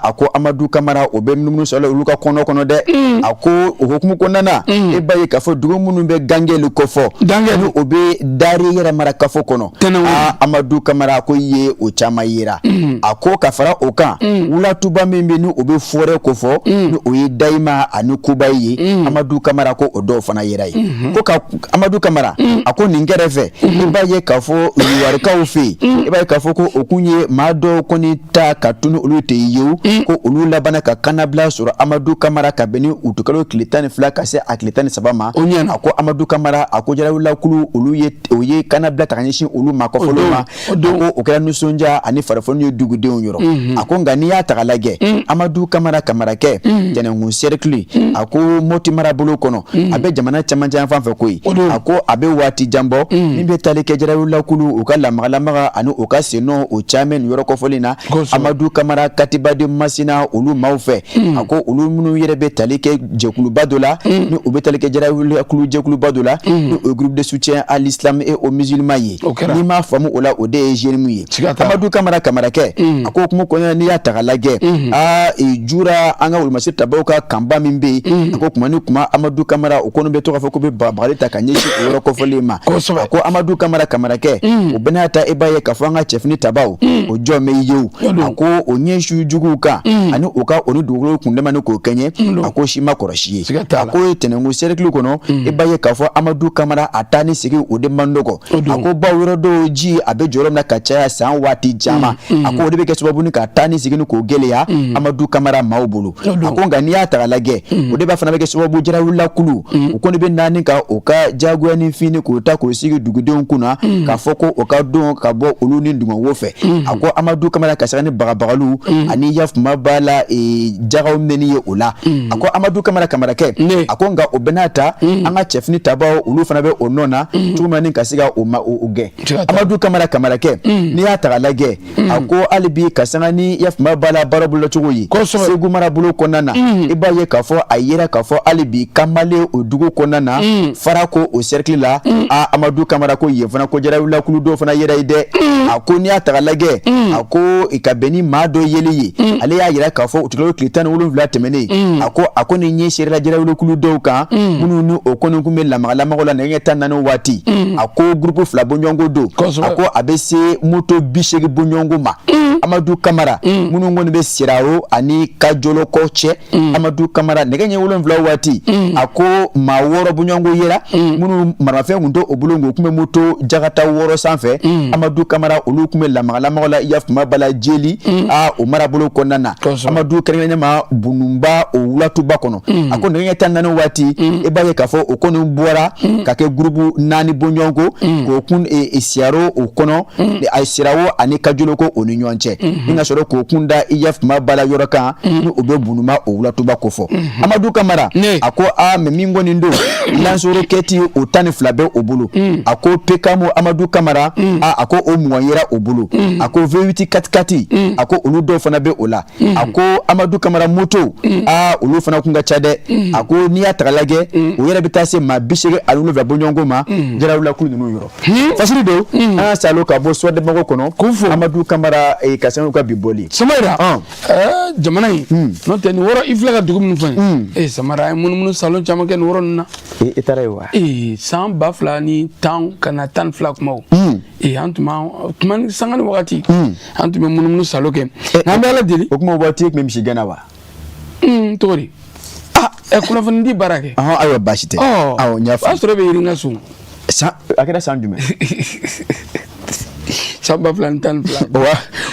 A ko Amadu Kamara, o bɛ munumunu sɔrɔ olu ka kɔnɔ kɔnɔ dɛ. A ko o hukumu kɔnɔna na, e b'a ye k'a fɔ dugu minnu bɛ Gangɛli kofɔ, ni o bɛ Dari yɛrɛ mara kafo kɔnɔ, aa, Amadu Kamara, ko ye o caman yera. A ko ka fara o kan, wulatuba min bɛ ni o bɛ forêt kofɔ, ni o ye Dayima ani Kubayi ye, Amadu Kamara ko o dɔw fana yera yen. Ko ka Amadu Kamara, a ko nin kɛrɛfɛ, i b'a ye k'a fɔ Yuwarikaw fɛ yen, i b'a ye k'a fɔ ko o kun ye maa dɔw kɔni ta ka tunu, olu tɛ yewu, ko olu labanna ka kannabila sɔrɔ Amadu Kamara ka bɛn ni utukalo tile 12 ka se a tile 13 ma. A ko Amadu Kamara, a ko jarawulakulu olu ye o ye kannabila ta ka ɲɛsin olu ma kɔfɔlenw ma. A ko o kɛra nisɔndiya ani farifoni ye dugudenw yɔrɔ. A ko nka n'i y'a ta k'a lajɛ, Amadu Kamara Kamarakɛ, Tɛnɛnkun cercle, a ko Moti marabolo kɔnɔ, a bɛ jamana cɛmancɛ yan fan fɛ koyi. A ko a bɛ waati jan bɔ min bɛ tali kɛ jarawulakulu u ka lamagalamaga ani u ka sennɔ o caman nin yɔrɔ kɔfɔlen na, Amadu Kamara, Katiba de Masina olu maaw fɛ. A ko olu minnu yɛrɛ bɛ tali kɛ jɛkuluba dɔ la, ni u bɛ tali kɛ jarawulakulu jɛkuluba dɔ la, ni o groupe de soutien à l'islam et aux musulmans ye, n'i m'a faamu o la, o de ye JNIM ye. Amadu Kamara Kamarakɛ, a ko kuma kɔnɔna, n'i y'a ta k'a lajɛ, aa, jura an ka wolomasiri tabaw ka kanba min bɛ yen, a ko kuma ni kuma, Amadu Kamara, o kɔni bɛ to k'a fɔ ko bɛ bagabagali ta ka ɲɛsin o yɔrɔ kɔfɔlen ma. A ko Amadu Kamara Kamarakɛ, o bɛɛ n'a ta, e b'a ye k'a fɔ an ka cɛfini tabaw o jɔ bɛ yew. A ko o ɲɛsiw juguw kan ani u ka o ni dugukolo kundama ni k'o kɛɲɛ, a ko si ma kɔrɔsi ye. A ko Tɛnɛnkun cercle kɔnɔ, i b'a ye k'a fɔ Amadu Kamara a taa ni segin o de man nɔgɔ. A ko baw yɔrɔ dɔw ji a bɛ jɔ yɔrɔ min na ka caya san waati caman, a ko o de bɛ kɛ sababu ni ka taa ni segin k'o gɛlɛya Amadu Kamara maaw bolo. A ko nka n'i y'a ta k'a lajɛ, o de b'a fana bɛ kɛ sababu jarawulilakulu u kɔni bɛ naani ka o ka jagoya ni fini k'o ta k'o sigi dugudenw kunna k'a fɔ ko o ka don ka bɔ olu ni dungɔwo fɛ. A ko Amadu Kamara ka sanga ni bagabagaliw ani yafuma b'a la jagaw minɛni ye o la. A ko Amadu Kamara Kamarakɛ, a ko nka o bɛɛ n'a ta, an ka cɛfini tabaw olu fana bɛ o nɔ na cogo min na ni ka se ka o ma o gɛn. Amadu Kamara Kamarakɛ, n'i y'a ta k'a lajɛ, a ko hali bi ka sanga ni yafuma b'a la baara bolocogo ye Segu marabolo kɔnɔna na, i b'a ye k'a fɔ a yera k'a fɔ hali bi Kamale o dugu kɔnɔna na, Farako o cercle la, a Amadu Kamara ko yen fana ko jarawulilakulu dɔw fana yera ye dɛ. A ko n'i y'a ta k'a lajɛ, a ko ka bɛn ni maa dɔ yeli ye, ale y'a yira k'a fɔ utikalo tile 17 tɛmɛnen, a ko a ko ni ɲɛ serila jarawulikulu dɔw kan minnu ni o kɔni tun bɛ lamagalamaga la nɛgɛ 14 waati. A ko groupe fila bɔɲɔgɔnko don, a ko a bɛ se moto 80 bɔɲɔgɔnko ma, Amadu Kamara, minnu kɔni bɛ Sirao ani Kajolokɔ cɛ. Amadu Kamara, nɛgɛ ɲɛ 7 waati, a ko maa 6 bɔɲɔgɔnko yera minnu maramafɛn tun t'o bolo, u tun bɛ moto jakata 6 sanfɛ. Amadu Kamara, olu tun bɛ lamagalamaga la yafuma bala jeli a o marabolo kɔnɔna na, Amadu, kɛrɛnkɛrɛnnenya ma Bununba o wulatuba kɔnɔ. A ko nɛgɛ ɲɛ 14 waati, i b'a ye k'a fɔ o kɔni bɔra ka kɛ groupe 4 bɔɲɔgɔnko k'o kun Siyaro o kɔnɔ, a Sirawo ani Kajoloko o ni ɲɔgɔn cɛ, ni ka sɔrɔ k'o kun da i yafuma bala yɔrɔ kan ni o bɛ Bununba o wulatuba kofɔ. Amadu Kamara, a ko a mais min kɔni don, lance-roquette o 12 bɛ o bolo. A ko PKM, Amadu Kamara, a ko o 20 yera o bolo. A ko V8 quatre-quatre, a ko olu dɔw fana bɛ o la. A ko Amadu Kamara, moto aa olu fana kun ka ca dɛ. A ko n'i y'a ta k'a lajɛ, o yɛrɛ bɛ taa se maa 87 bɔɲɔgɔnko ma jarawulakulu ninnu yɔrɔ. Fasiri don an ka salo ka bɔ Soir de Bamako kɔnɔ. K'u fo. Amadu Kamara ka sanga ka bi bɔli. Samayira, jamana in n'o tɛ nin wɔrɔ i filɛ ka dugu minnu fɔ yen, Samara, an ye munumunu salon caman kɛ nin wɔrɔ ninnu na. E taara yen wa? San 2010 ka na 12 kumaw, an tun b'an tuma ni sanga ni wagati, an tun bɛ munumunu salo kɛ, n'an bɛ Ala deli. O kuma waati e tun bɛ misi gɛnna wa? Cogo di? Kunnafoni di baara kɛ. Ayiwa, baasi tɛ. Awɔ, n y'a o y'a faamu. Sɔrɔ e bɛ Yerinka so. San a kɛra san jumɛn? San 2012. O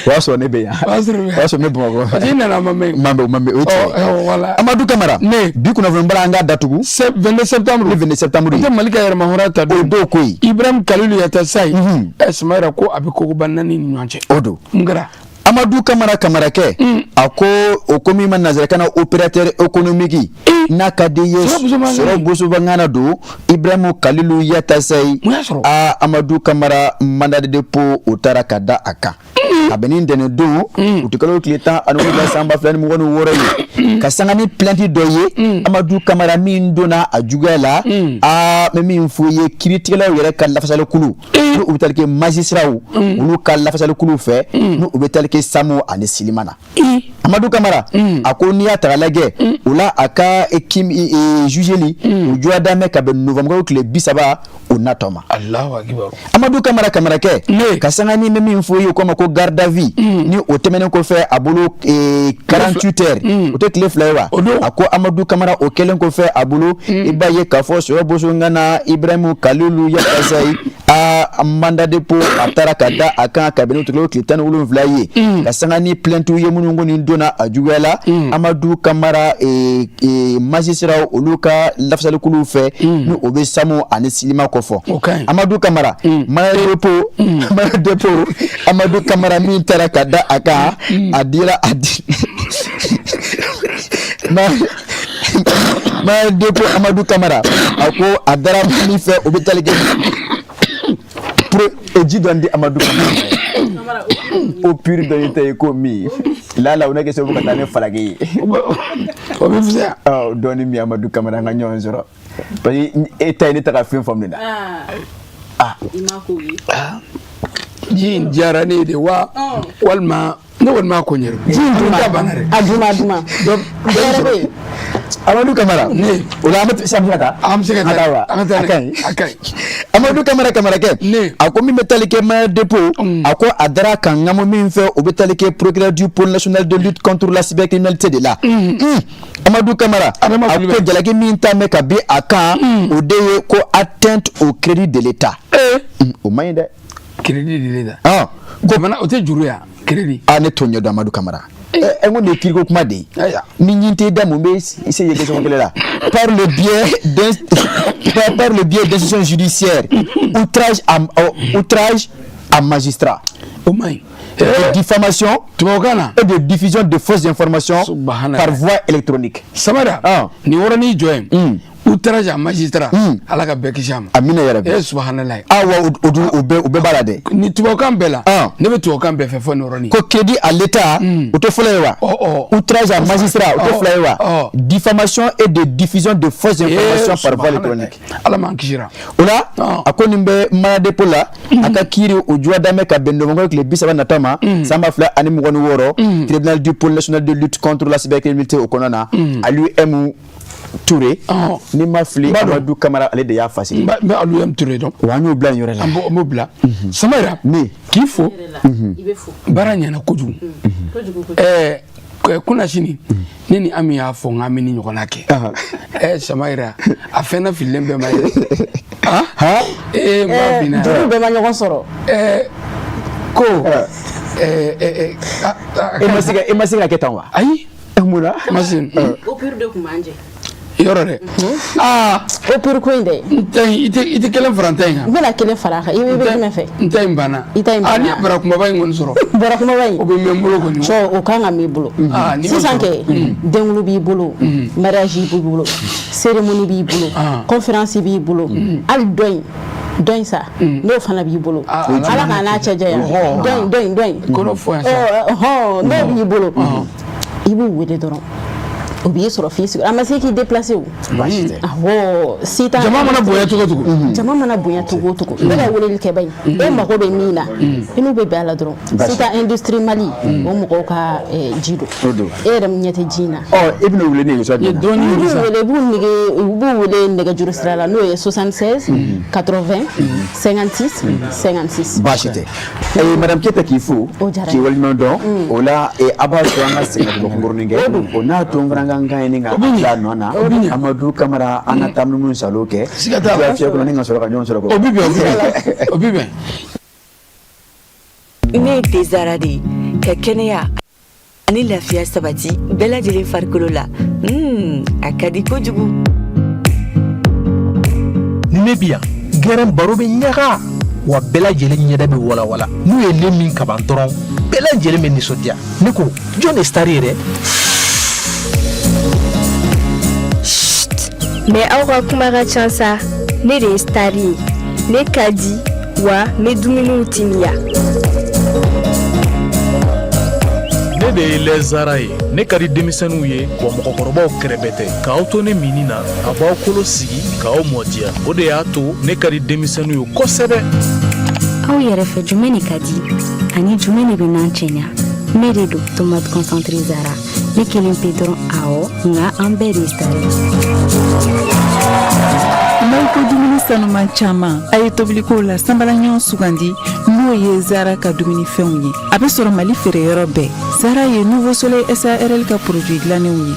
y'a sɔrɔ ne bɛ yan. O y'a sɔrɔ O y'a sɔrɔ ne Bamakɔ. Parce que i nana a ma mɛn. Ma mɛn, o ma mɛn, o ye tiɲɛ ye. Voilà. Amadu Kamara, Ne. bi kunnafoni bara an k'a datugu. 22 septembre. Ni 22 septembre O tɛ Mali ka yɛrɛmahɔrɔnya ta o don. don ko ye. Ibrahim Kalilu Yatasayi. Samayira ko a bɛ kogoba naani ni ɲɔgɔn cɛ. O don. Mun kɛra? Amadu Kamara Kamarakɛ, a ko o ko min ma nanzarakan na opérateur économique n'a ka di ye, Sɔrɔ sɔrɔ bosobangana don, Ibrahimu Kalilu Yatasayi. Mun y'a sɔrɔ? A Amadu Kamara, mandat de dépôt o taara ka da a kan a bɛ ni ntɛnɛn don utikalo tile 17 san 2026 ye, ka sanga ni plainte dɔ ye, Amadu Kamara, min donna a juguya la. A bɛ min fɔ ye, kiiritigɛlaw yɛrɛ ka lafasalikulu ni u bɛ tali kɛ magistratw olu ka lafasalikulu fɛ, ni u bɛ tali kɛ Samu ani Silima na. Amadu Kamara, a ko n'i y'a ta k'a lajɛ o la, a ka kim jugeli o juguya dan bɛ ka bɛn novembre tile 30 o natɔ ma. Alahu akibaru. Amadu Kamara Kamarakɛ, Ne. ka sanga ni bɛ min fɔ ye, o k'a ma ko garde à vue, ni o tɛmɛnen kɔfɛ a bolo 48 heures, o tɛ tile 2 ye wa? O don. A ko Amadu Kamara, o kɛlen kɔfɛ a bolo, i b'a ye k'a fɔ sɔrɔ bosongana Ibrahimu Kalilu Yatasayi, a mandat de dépôt a taara ka da a kan kabini o tile 17 ye, ka sanga ni plainte ye minnu kɔni donna a juguya la, Amadu Kamara, magistrat olu ka lafasalikulu fɛ, ni o bɛ Samu ani Silima kɔfɔ. O ka ɲi. Amadu Kamara, mandat de dépôt Amadu Kamara min taara ka da a kan, a dira a di mandat de dépôt Amadu Kamara, a ko a dara min fɛ, o bɛ tali kɛ pour ji dɔɔni di Amadu Kamara, o pur dɔ ye ta ye ko min lala o ne kɛ sababu ka taa ne falake ye. O bɛ fisaya. Ɔ dɔɔni min Amadu Kamara, an ka ɲɔgɔn sɔrɔ parce que e ta ye ne ta ka fɛn faamu ne na. I ma k'o ye. Ji in diyara ne ye de wa, walima ne kɔni m'a ko ɲɛ dɔn. Ji in dun ta banna dɛ. A duma, a duma. Dɔ Hɛrɛ bɛ yen. Amadu Kamara, Ne. o la an bɛ se ka taa. An bɛ se ka An taa. wa? An ka taa. A ka ɲi. A ka ɲi. Amadu Kamara Kamarakɛ, a ko min bɛ tali kɛ mandat dépôt, a ko a dara kan ŋamu min fɛ, o bɛ tali kɛ procureur du pôle national de lutte contre la cybercriminalité de la. Amadu Kamara, a ko jalaki min ta mɛn ka bin a kan, o de ye ko atteinte au crédit de l'État. O man ɲi dɛ. Crédit de l'État. Jamana o tɛ juru ya crédit. Ah, ne t'o ɲɛdɔn Amadu Kamara. Ɛ, n ko nin ye kiriko kuma de ye. Ni ɲin t'i da, mun bɛ se ye question kelen la? Par le biais d'institutions judiciaires, outrage à magistrat. O man ɲi. De diffamation tubabukan na. Et de diffusion de fausses informations par voie électronique. Samara, nin yɔrɔnin jɔ yen. Outrage à magistrat. Ala ka bɛɛ kisi a ma. Amina yarabi. Eh subahanallahi. Ah wa, o bɛɛ b'a la dɛ. Ni tubabukan bɛɛ la. Ne bɛ tubabukan bɛɛ fɛ fɔ nin yɔrɔnin. Ko crédit à l'État, o tɛ fɔlɔ ye wa? Outrage à magistrat, o tɛ fila ye wa? Diffamation et de diffusion de fausses informations par voie électronique. Ala m'an kisira. O la, a ko nin bɛ mandat dépôt la, a ka kiiri o juwa danbɛ ka bɛn novembre tile 30 nata ma, san 2026, tribunal du pôle national de lutte contre la cybercriminalité o kɔnɔna na, Aliou M Touré, ni ma fili, Amadou Kamara ale de y'a fasi. N bɛ Aliou M Touré dɔn. Wa an y'o bila nin yɔrɔ la. An b'o bila. Samara, k'i fo. Baara ɲɛna kojugu. Ɛɛ kunasini, ne ni Ami y'a fɔ n k'an bɛ ni ɲɔgɔnna kɛ. Ɛɛ Samayira, a fɛn na fililen bɛɛ ma ye. Ee n b'a binna. Juru bɛɛ ma ɲɔgɔn sɔrɔ. Ɛɛ ko. E ma se ka kɛ tan wa? Ayi. Mun na? Ma se. O pure de tun b'an jɛ. Yɔrɔ dɛ. Aa. O pure ko in dɛ. N ta in, i tɛ kelen fara n ta in kan. N bɛna kelen fara a kan, i bɛ jumɛn fɛ? N ta in banna. I ta in banna. Aa, ne ye bara kumaba in kɔni sɔrɔ. Bara kumaba in. O bɛ mɛn n bolo kɔni. Cɔ, o kan ka mɛn i bolo. Sisan kɛ, denwolo b'i bolo, mariage b'i bolo, cérémonie b'i bolo, conférence b'i bolo, hali dɔ in sa, n'o fana b'i bolo. Ala k'a n'a cɛ janya. Dɔ in. Kɔnɔ fɔ yan sa. N'o b'i bolo, i b'u wele dɔrɔn. O b'i sɔrɔ f'i sigi, a ma se k'i déplacer o. Awɔ, si t'an. Jama mana bonya cogo o cogo. Jama mana bonya cogo o cogo. Ne ka weleli kɛ ba in, e mago bɛ min na, i n'u bɛ bɛn a la dɔrɔn. Sita Industrie Mali, o mɔgɔw ka ji don. E yɛrɛ ɲɛ tɛ ji in na. Ɔ, e bɛna wele ne ye sa. I b'u wele, i b'u wele nɛgɛjuru sira la, n'o ye 76 80 56 56. Baasi tɛ. Madame Keyita, k'i fo. K'i waleɲuman dɔn. O la, a b'a to an ka segin ka kunkurunin kɛ. O n'a to n fana ka kan ɲini ka bila nɔ na. Amadu Kamara, an ka taa minnu salo kɛ. Siga t'a la. Fiɲɛ kɔnɔ ni ka sɔrɔ ka ɲɔgɔn sɔrɔ. O bɛ bɛn, o bɛ bɛn. Ne ye Tezara de ye ka kɛnɛya ani lafiya sabati bɛɛ lajɛlen farikolo la. A ka di kojugu. Ni ne bi yan, gɛrɛn baro bɛ ɲaga wa, bɛɛ lajɛlen ɲɛda bɛ walawala. N'u ye ne min kaban dɔrɔn, bɛɛ lajɛlen bɛ nisɔndiya. Ne ko jɔn de star ye dɛ? Mais aw ka kuma ka ca sa. Ne de ye star ye, ne ka di wa n bɛ dumuniw timiya. Ne de ye lɛzara ye, ne ka di denmisɛnninw ye wa mɔgɔkɔrɔbaw kɛrɛbɛ tɛ. K'aw to ne minni na, a b'aw kolo sigi k'aw mɔdiya. O de y'a to ne ka di denmisɛnninw ye kosɛbɛ. Aw yɛrɛ fɛ, jumɛn de ka di ani jumɛn de bɛ n'an cɛɲa? Ne de don tomate concentré Zara, ne kelen pe dɔrɔn. Awɔ, nka an bɛɛ de ye star ye. N'aw ko dumuni sanuman caman, a ye tobiliko la sanbala ɲɔgɔn sugandi, n'o ye Zara ka dumunifɛnw ye. A bɛ sɔrɔ Mali feereyɔrɔ bɛɛ. Zara ye Nouveau Soleil SARL ka produit dilannenw ye.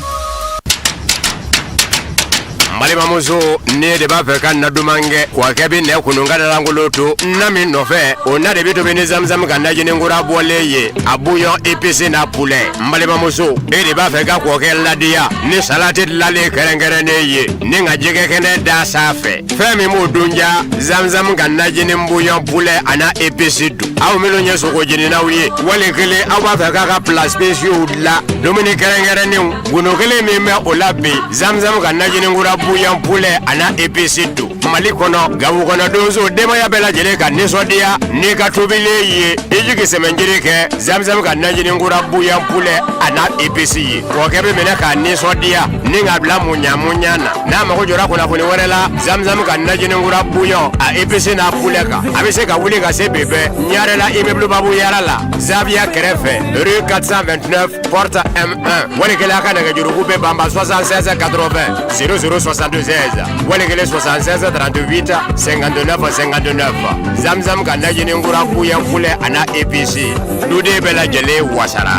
Balimamuso, ne de b'a fɛ ka na duman kɛ wa kɛ bɛ nɛ kunun ka lankolon to na min nɔfɛ, o na de bɛ tobi ni zamzam ka najini kura bɔlen ye, a bouillon épice n'a poulet. N balimamuso, e de b'a fɛ ka kɔkɛ ladiya ni salati dilanlen kɛrɛnkɛrɛnnen ye ni ka jɛgɛ kɛnɛ da sanfɛ, fɛn min b'o dun ja, zamzam ka najini bouillon poulet a n'a épice dun. Aw minnu ye sogo jeninaw ye, wali kelen aw b'a fɛ k'a ka plat spéciaux dilan, dumuni kɛrɛnkɛrɛnnenw, gundo kelen min bɛ o la bi, zamzam ka najini kura bouillon poulet a n'a épice dun. Mali kɔnɔ, Gawo kɔnɔ, donso denbaya bɛɛ lajɛlen ka nisɔndiya n'i ka tobilen ye, i jigi sɛmɛnjiri kɛ zamzam ka najini kura bouillon poulet a n'a épice ye. Kɔkɛ bɛ minɛ k'a nisɔndiya ni k'a bila muɲa muɲa na. N'a mago jɔra kunnafoni wɛrɛ la zamzam ka najini kura bouillon a épice n'a poulet kan, a bɛ se ka wuli ka se bi bɛɛ Ɲarela, immeuble Babu Yara la, Zaviya kɛrɛfɛ, rue 429 porte M1. Wali kelen a ka nɛgɛjuruku bɛ banba 76 80 00 76, wali kelen 76. 38 59 59 Zamzam ka najini kura kuya kulɛ a n'a épices duden bɛɛ lajɛlen wasara.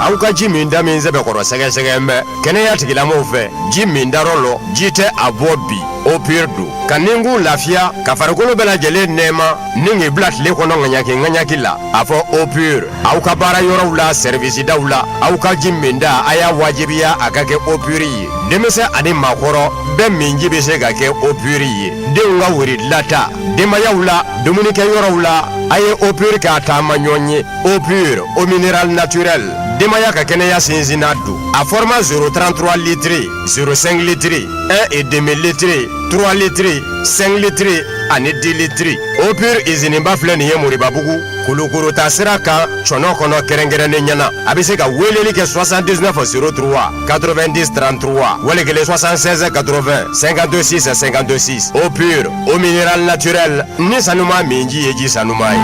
Aw ka ji min da min sɛbɛkɔrɔ sɛgɛsɛgɛ bɛ kɛnɛya tigilamɔgɔw fɛ ji min darɔ lɔ ji tɛ a bɔ bi eau pure don ka ninkun lafiya ka farikolo bɛɛ lajɛlen nɛɛma ni k'i bila tile kɔnɔ ŋaɲaki ŋaɲaki la a fɔ eau pure aw ka baara yɔrɔw la sɛrivisidaw la aw ka ji min da a y'a wajibiya a ka kɛ eau pure ye denmisɛn ani maakɔrɔ bɛɛ minji bɛ se ka kɛ eau pure ye denw ka wuri dilata denbayaw la dumunikɛyɔrɔw la a ye eau pure k'a taama ɲɔgɔn ye eau pure eau minérale naturelle denbaya ka kɛnɛya sinsinna don a format 0,33 litres 0,5 litres 1,5 litres 3 litres 5 litres ani 10 litres eau pure iziniba filɛ nin ye Moribabugu Kulukoro taa sira kan cɔnɔ kɔnɔ kɛrɛnkɛrɛnnen ɲɛna a bɛ se ka weleli kɛ 79 03 90 33 wali kelen 76 80 56 56 eau pure eau minérale naturelle ni sanuma minji ye ji sanuma ye.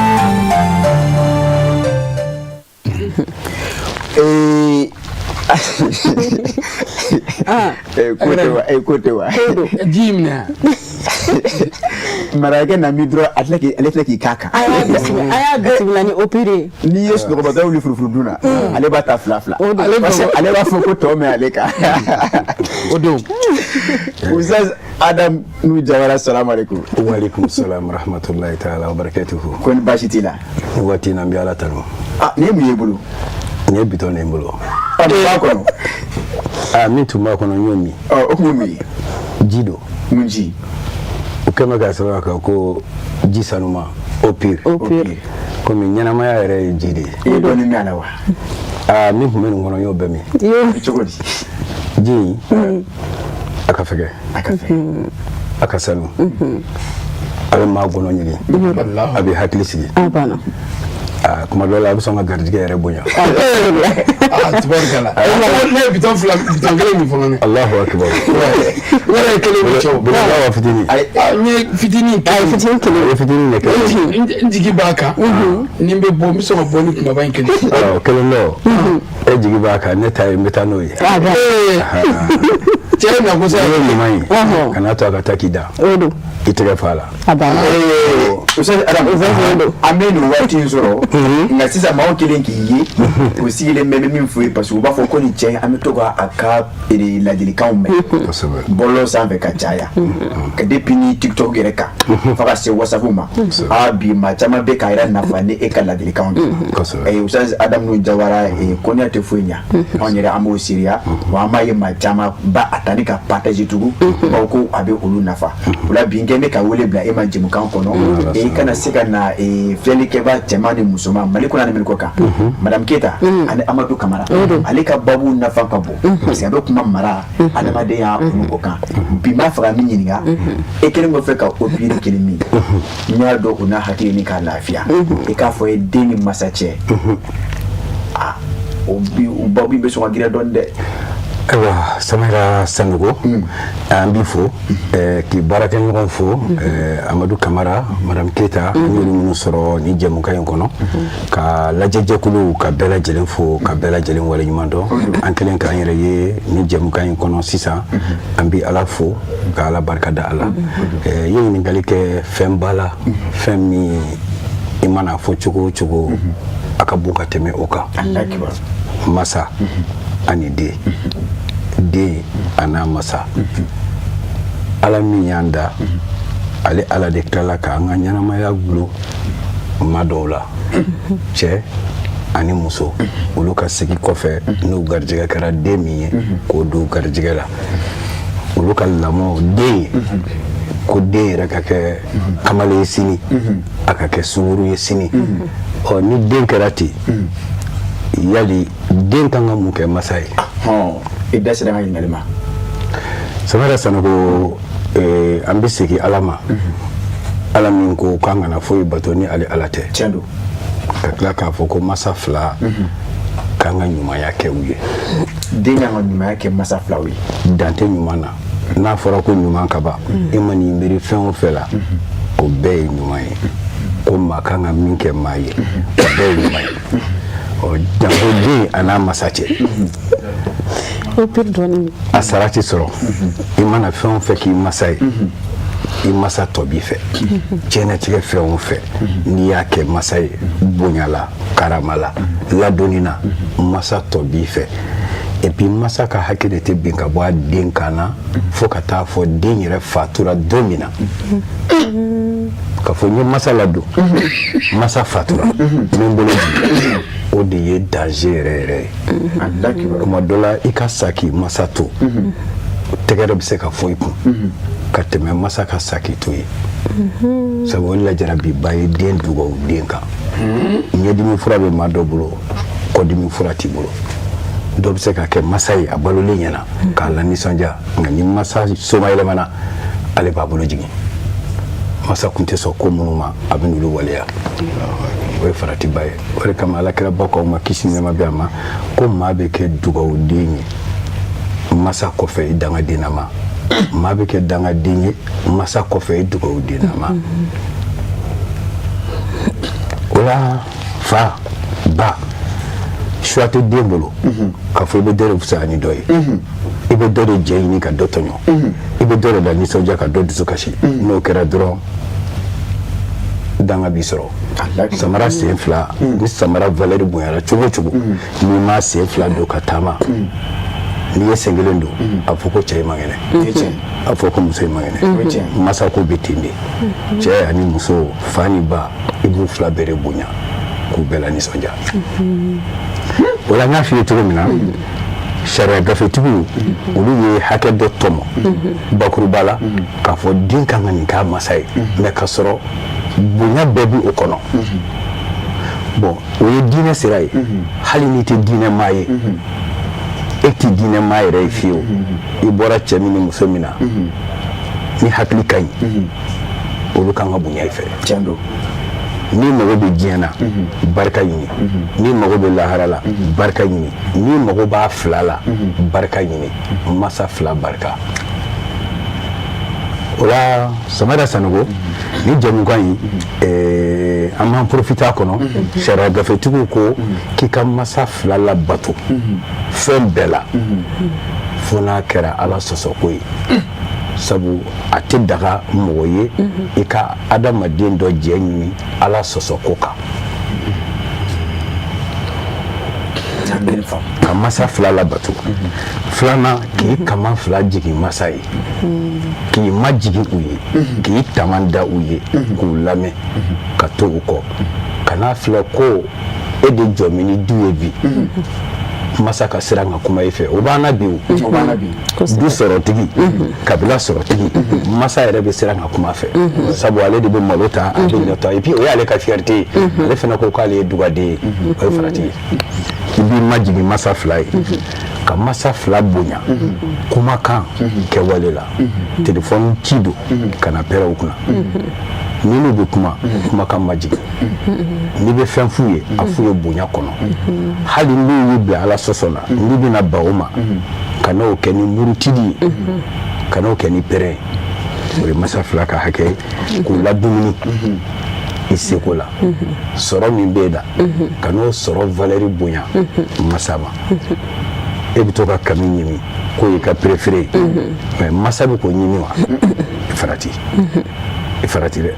Ko tɛ wa ko tɛ wa ji minɛ marakɛ na min dɔrɔn a tila k'i ale tila k'i k'a kan a y'a bisimila ni eau pure ye n'i ye sunɔgɔbatɔ wuli furufuru dun na ale b'a ta fila fila parce que ale b'a fɔ ko tɔ mɛn ale kan o don Oustaz Adam Nuhu Jawara salamu aleykum waaleykum salam rahmatulahi taala wa barakatuhu ko ni baasi t'i la nin waati in na n bɛ ala tanu ah nin ye mun ye bolo nin ye bitɔn de ye n bolo ɔ mun b'a kɔnɔ aa min tun b'a kɔnɔ n y'o min ɔ o tun ye mun ye ji don mun ji o kɛn bɛ k'a sɛbɛn a kan ko ji sanuma eau pure eau pure komi ɲɛnamaya yɛrɛ ye ji de ye i ye dɔɔnin min a la wa aa min tun bɛ nin kɔnɔ n y'o bɛɛ min cogo di ji in a ka fɛgɛ a ka fɛgɛ a ka sanu a bɛ maa gɔnɔ ɲigin a bɛ hakili sigi a banna aa kuma dɔ la a bɛ sɔn ka garijɛgɛ yɛrɛ bonya aa tubarikala ne ye bitɔn fila bitɔn kelen min fɔlɔ ne Alahu akibaru n yɛrɛ ye kelen min cɛw bolila wa fitinin n ye fitinin a ye fitinin kelen i ye fitinin de kɛ n jigi b'a kan ni n bɛ bɔ n bɛ sɔn ka bɔ ni kumaba in kelen ɔ kelen dɔ e jigi b'a kan ne ta ye n bɛ taa n'o ye cɛ ye na kosɛbɛ n'i ye ɲuman ye kana to a ka taa k'i da o don i tɛgɛ fa la a banna Oustaz Adam an bɛ nin waati in sɔrɔ nka sisan maaw kelen k'i ye u sigilen bɛ min f'u ye parce que u b'a fɔ ko nin cɛ an bɛ to ka a ka ladilikanw mɛn bɔlɔlɔ sanfɛ ka caya ka depuis ni TikTok yɛrɛ kan fo ka se WhatsApp ma aa bi maa caman bɛ k'a yɛrɛ nafa ni e ka ladilikanw ye Oustaz Adam Nuhu Jawara kɔniya tɛ foyi ɲa anw yɛrɛ an b'o seereya wa an b'a ye maa caman ba a ta ni ka partager tugun bawo ko a bɛ olu nafa o la bi n kɛn bɛ ka wele bila e ma jɛmukan kɔnɔ e kana se ka na filɛlikɛba cɛman ni musoman Mali kɔnɔ ani Mali kɔ kan Madame Keyita ani Amadu Kamara ale ka babu nafa ka bon parce que a bɛ kuma mara adamadenya olu o kan bi n b'a fɛ ka min ɲininka e kelen kɔfɛ ka eau pure kelen min n y'a dɔn o n'a hakili ni k'a lafiya i k'a fɔ ye den ni masa cɛ aa o bi o babu in bɛ sɔn ka girinya dɔɔni dɛ. Ayiwa Samara Sanogo an b'i fo k'i baarakɛɲɔgɔn fo Amadu Kamara Madame Keyita n y'olu minnu sɔrɔ nin jɛmukan in kɔnɔ ka lajɛjɛkuluw ka bɛɛ lajɛlen fo ka bɛɛ lajɛlen waleɲuman dɔn an kɛlen k'an yɛrɛ ye nin jɛmukan in kɔnɔ sisan an bɛ Ala fo ka Ala barika da a la i ye ɲininkali kɛ fɛnba la fɛn min i mana fɔ cogo o cogo a ka bon ka tɛmɛ o kan masa ani den den a n'a masa ala min y'an da ale ala de tilala k'an ka ɲɛnamaya gulo maa dɔw la cɛ ani muso olu ka sigi kɔfɛ n'u garijɛgɛ kɛra den min ye k'o don garijɛgɛ la olu ka lamɔ den ye ko den yɛrɛ ka kɛ kamalen ye sini a ka kɛ sunguru ye sini ɔ ni den kɛra ten yali den kan ka mun kɛ masa ye i da sera n ka ɲininkali ma Samara Sanogo an bɛ segin ala ma ala min ko k'an kana foyi bato ni ale ala tɛ tiɲɛ don ka tila k'a fɔ ko masa fila k'an ka ɲumanya kɛ u ye den kan ka ɲumanya kɛ masa filaw ye dan tɛ ɲuman na n'a fɔra ko ɲuman ka ban e ma n'i miiri fɛn o fɛn la o bɛɛ ye ɲuman ye ko maa kan ka min kɛ maa ye o bɛɛ ye ɲuman ye ɔ janko den a n'a masa cɛ Eau pure dɔɔni. A sara tɛ sɔrɔ. I mana fɛn o fɛn k'i masa ye, i masa tɔ b'i fɛ. Diɲɛnatigɛ fɛn o fɛn n'i y'a kɛ masa ye, bonya la, karama la, ladonni na, masa tɔ b'i fɛ. Et puis masa ka hakɛ de tɛ bin ka bɔ a den kan na fo ka taa fɔ den yɛrɛ fatura don min na. Ka fɔ n ye masa ladon, masa fatura, n bɛ n bolo jigin, o de ye danger yɛrɛ yɛrɛ ye. Tuma dɔ la, i ka sa k'i masa to, tɛgɛrɛ bɛ se ka fɔ i kun ka tɛmɛ masa ka sa k'i to ye, sabu o lajarabiba ye den dugawu den kan. Ɲɛdimi fura bɛ maa dɔ bolo, kɔdimi fura t'i bolo. Dɔ bɛ se ka kɛ masa ye a balolen ɲɛna k'a lanisɔndiya, nka ni masa somayɛlɛmana, ale b'a bolo jigin. Masa kun tɛ sɔn ko minnu ma, a bɛ n'olu waleya. O ye faratiba ye. O de kama alakiraba ko ma, kisi nɛɛma bɛ a ma, ko maa bɛ kɛ dugawuden ye masa kɔfɛ i dangaden na ma, maa bɛ kɛ dangaden ye masa kɔfɛ i dugawuden na ma. O la, fa ba, choix tɛ den bolo k'a fɔ i bɛ dɔ de fisaya ni dɔ ye, i bɛ dɔ de jɛ ɲini ka dɔ tɔɲɔ, i bɛ dɔ de la nisɔndiya ka dɔ dusu kasi. N'o kɛra dɔrɔn, danga b'i sɔrɔ. Samara sen fila, ni samara valeur bonyara cogo o cogo, n'i ma sen fila don ka taama, n'i ye sen kelen don, a fɔ ko cɛ in man kɛnɛ, a fɔ ko muso in man kɛnɛ. Masa ko bɛ ten de. Cɛ ani muso, fa ni ba, i b'u fila bɛɛ de bonya k'u bɛɛ la nisɔndiya. O la, n y'a f'i ye cogo min na, sariya gafetigiw, olu ye hakɛ dɔ tɔmɔ bakuruba la k'a fɔ den kan ka nin k'a masa ye, mais k'a sɔrɔ bonya bɛɛ bi o kɔnɔ. Bon, o ye diinɛ sira ye. Hali n'i tɛ diinɛ maa ye, e tɛ diinɛ maa yɛrɛ ye fiyewu, i bɔra cɛ min ni muso min na, ni hakili ka ɲi, olu kan ka bonya i fɛ. Tiɲɛ don. N'i mago bɛ diɲɛ na, barika ɲini. N'i mago bɛ lahara la, barika ɲini. N'i mago b'a fila la, barika ɲini, masa fila barika. O la, Samara Sanogo, ni jɛmukan in, an b'an profiter a kɔnɔ. Sariya gafetigiw ko k'i ka masa fila labato fɛn bɛɛ la, fo n'a kɛra Ala sɔsɔko ye, sabu a tɛ daga mɔgɔ ye i ka adamaden dɔ jɛ ɲini Ala sɔsɔko kan. Ka masa fila labato, filanan, k'i kaman fila jigin masa ye, k'i majigin u ye, k'i taman da u ye, k'u lamɛn ka to u kɔ. Kan'a filɛ ko e de jɔ ni du ye bi, masa ka siran ka kuma i fɛ. O b'an na bi. O du sɔrɔtigi, kabila sɔrɔtigi, masa yɛrɛ bɛ siran ka kuma fɛ, sabu ale de bɛ malo ta, a bɛ ɲɔ ta, et puis o y'ale ka fierté ye. Ale fana ko k'ale ye dugaden ye. O ye farati ye. I b'i majigin masa fila ye, ka masa fila bonya kumakan, kɛwale la. Telefɔni ci don, kana pɛrɛn u kunna. Ni n'u bɛ kuma, kumakan majigin. N'i bɛ fɛn f'u ye, a f'u ye bonya kɔnɔ. Hali n'u y'i bila Ala sɔsɔ la, n'i bɛna ban o ma, ka n'o kɛ ni murutili ye, ka n'o kɛ ni pɛrɛn ye. O ye masa fila ka hakɛ ye. K'u ladumuni i seko la, sɔrɔ min b'e da, ka n'o sɔrɔ valeur bonya masa ma. E bɛ to ka kami ɲimi k'o y'i ka préféré ye, mais masa bɛ k'o ɲimi wa? I farati, i farati dɛ.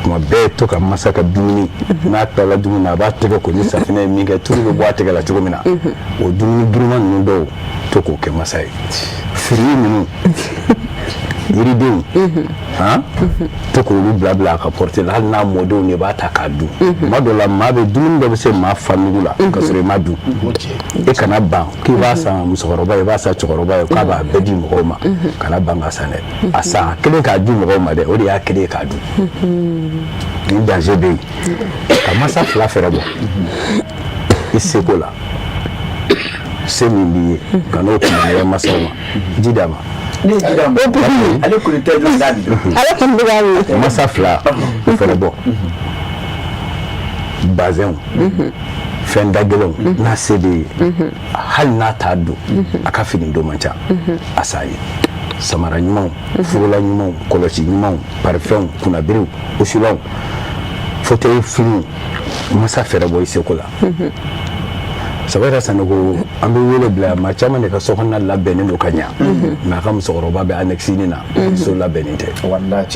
Tuma bɛɛ to ka masa ka dumuni, n'a tilala dumuni na, a b'a tɛgɛ ko ni safinɛ ye min kɛ, tulu bɛ bɔ a tɛgɛ la cogo min na, o dumuni girinman ninnu dɔw, to k'o kɛ masa ye. Fruits ninnu, yiridenw, han, to k'olu bila bila a ka portée la. Hali n'a mɔdenw de b'a ta k'a dun. Tuma dɔ la, maa bɛ dumuni dɔ bɛ se maa fa nugu la ka sɔrɔ i ma dun. E kana ban k'i b'a san musokɔrɔba ye, i b'a san cɛkɔrɔba ye, k'a b'a bɛɛ di mɔgɔw ma. Kana ban ka san dɛ. A san a kelen k'a di mɔgɔw ma dɛ, o de y'a kelen ye k'a dun. Ni danger bɛ yen, ka masa fila fɛrɛ bɔ i seko la, se min b'i ye, ka n'o kunbɛn masaw ma. Ji d'a ma. Ne ye ji d'a ma, ale kɔni tɛ jɔ da min. Ale kɔni bɛ k'a min. Masa fila fɛrɛ bɔ, bazɛnw, fɛn da gɛlɛnw, n'a se bɛ ye, hali n'a t'a don, a ka fini don man ca, a san ye samara ɲumanw, fugola ɲumanw, kɔlɔsi ɲumanw, parifɛnw, kunnabiriw, wusulanw, fauteuil finiw. Masa fɛrɛ bɔ i seko la. Samayira Sanogo, an bɛ wele bila maa caman de ka sokɔnɔna labɛnnen don ka ɲa, mais a ka musokɔrɔba bɛ annexe na, so labɛnnen tɛ.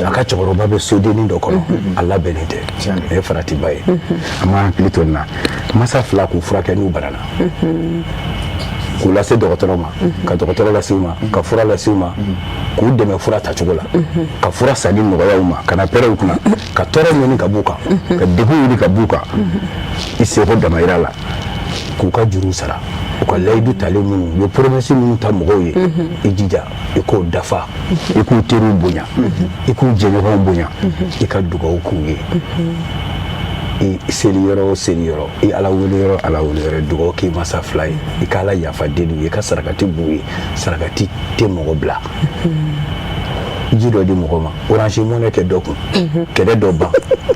A ka cɛkɔrɔba bɛ sodennin dɔ kɔnɔ, a labɛnnen tɛ. O ye faratiba ye. An b'an hakili to nin na. Masa fila k'u furakɛ n'u banana, k'u lase dɔgɔtɔrɔ ma, ka dɔgɔtɔrɔ lase u ma, ka fura lase u ma, k'u dɛmɛ fura tacogo la, ka fura sanni nɔgɔya u ma, kana pɛrɛn u kunna, ka tɔɔrɔ ɲini ka b'u kan, ka degun wuli ka b'u kan, i seko damayira la, k'u ka juruw sara, u ka layidu talen minnu u ye, promesse minnu ta mɔgɔw ye, i jija i k'o dafa, i k'u teriw bonya, i k'u jɛɲɔgɔnw bonya, i ka dugawu k'u ye. I seli yɔrɔ o seli yɔrɔ, i Ala wele yɔrɔ Ala wele yɔrɔ, dugawu k'i masa fila ye, i ka Ala yafa deli u ye, i ka sarakati b'u ye. Sarakati tɛ mɔgɔ bila. Ji dɔ di mɔgɔ ma, Orange Money kɛ dɔ kun, kɛlɛ dɔ ban,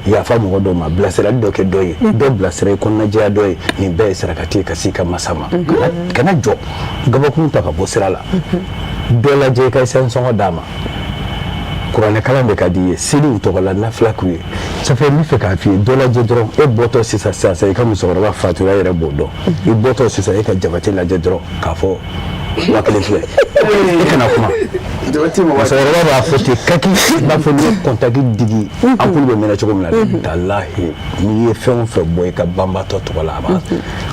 yafa mɔgɔ dɔ ma, bilasirali dɔ kɛ dɔ ye, dɔ bilasira, i kɔnɔnajɛya dɔ ye. Nin bɛɛ ye sarakati ye ka s'i ka masa ma. Kana jɔ gabakuru ta ka bɔ sira la. Dɔ lajɛ, i ka essence sɔngɔ d'a ma. Kuranɛkalan de ka di i ye, seli u tɔgɔ la, nafila k'u ye. Ça fait n bɛ fɛ k'a f'i ye, dɔ lajɛ dɔrɔn. E bɔtɔ sisan sisan, i ka musokɔrɔba fatura, e yɛrɛ b'o dɔn. I bɔtɔ sisan, e ka Jabate lajɛ dɔrɔn k'a fɔ 1000 filɛ, e kana kuma. Musokɔrɔba b'a fɔ ten kaki, i b'a fɔ n'i ye contact digi, ampoule bɛ mɛnɛ cogo min na. Talahi, n'i ye fɛn o fɛn bɔ i ka banbaatɔ tɔgɔ la, a b'a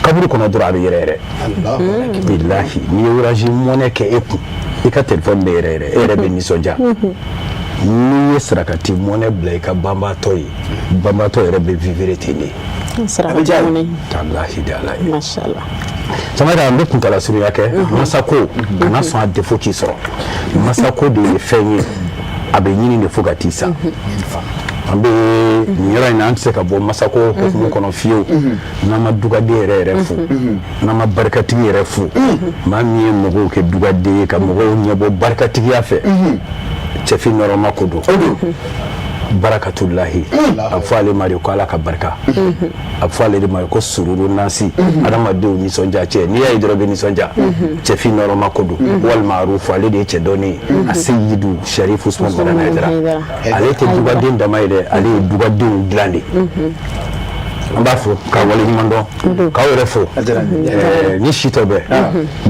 kaburu kɔnɔ dɔrɔn, a bɛ yɛrɛ yɛrɛ. Bilahi, n'i ye Orange Money kɛ e kun, i ka telefɔni bɛ yɛrɛ yɛrɛ, e yɛrɛ bɛ nisɔndiya. N'i ye sarakati mɔnɛ bila i ka banbaatɔ ye, banbaatɔ yɛrɛ bɛ vivre ten de. Talahi de Ala ye. Samayira, an bɛ kuntala surunya kɛ. Masako, kana sɔn a défaut k'i sɔrɔ. Masako de ye fɛn ye, a bɛ ɲini de fo ka t'i sa. An bɛ nin yɔrɔ in na, an tɛ se ka bɔ masako hukumu kɔnɔ fiyewu n'an ma dugaden yɛrɛ yɛrɛ fo, n'an ma barikatigi yɛrɛ fo, maa min ye mɔgɔw kɛ dugaden ye, ka mɔgɔw ɲɛbɔ barikatigiya fɛ. Cɛfin nɔrɔma ko don, barakatulahi. A bɛ fɔ ale ma de ko Ala ka barika. A bɛ fɔ ale de ma ko sururu nasi, adamadenw nisɔndiya cɛ. N'i y'a ye dɔrɔn i bɛ nisɔndiya. Cɛfin nɔrɔma ko don, walima arufu, ale de ye cɛ dɔnni ye, a seyidu Sharif Usman Madani Hayidara. Ale tɛ dugaden dama ye dɛ, ale ye dugadenw dilan de. An b'a fo k'a waleɲuman dɔn, k'aw yɛrɛ fo. Ni si tɔ bɛɛ,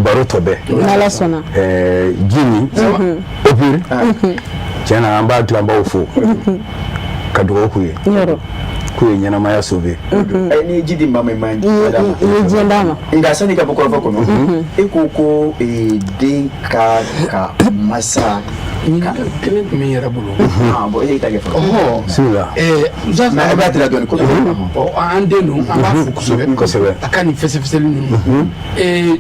baro tɔ bɛɛ. N'Ala sɔnna. Ji min eau pure, tiɲɛ na, an b'a dilanbaw fo ka dugawu k'u ye k'u ye ɲɛnamaya sauver. N'i ye ji di maa ma, i ma i ye diɲɛ d'a ma. Nka sani ka bɔ kɔrɔfɔ kɔnɔ, e ko den ka masa ɲininkali kelen tun bɛ n yɛrɛ bolo. Bon, e y'i ta kɛ fɔlɔ. Bismillah. Musa. A b'a teliya dɔɔni. An den don, an b'a fo kosɛbɛ. Kosɛbɛ. A ka nin fɛsɛfɛsɛli ninnu.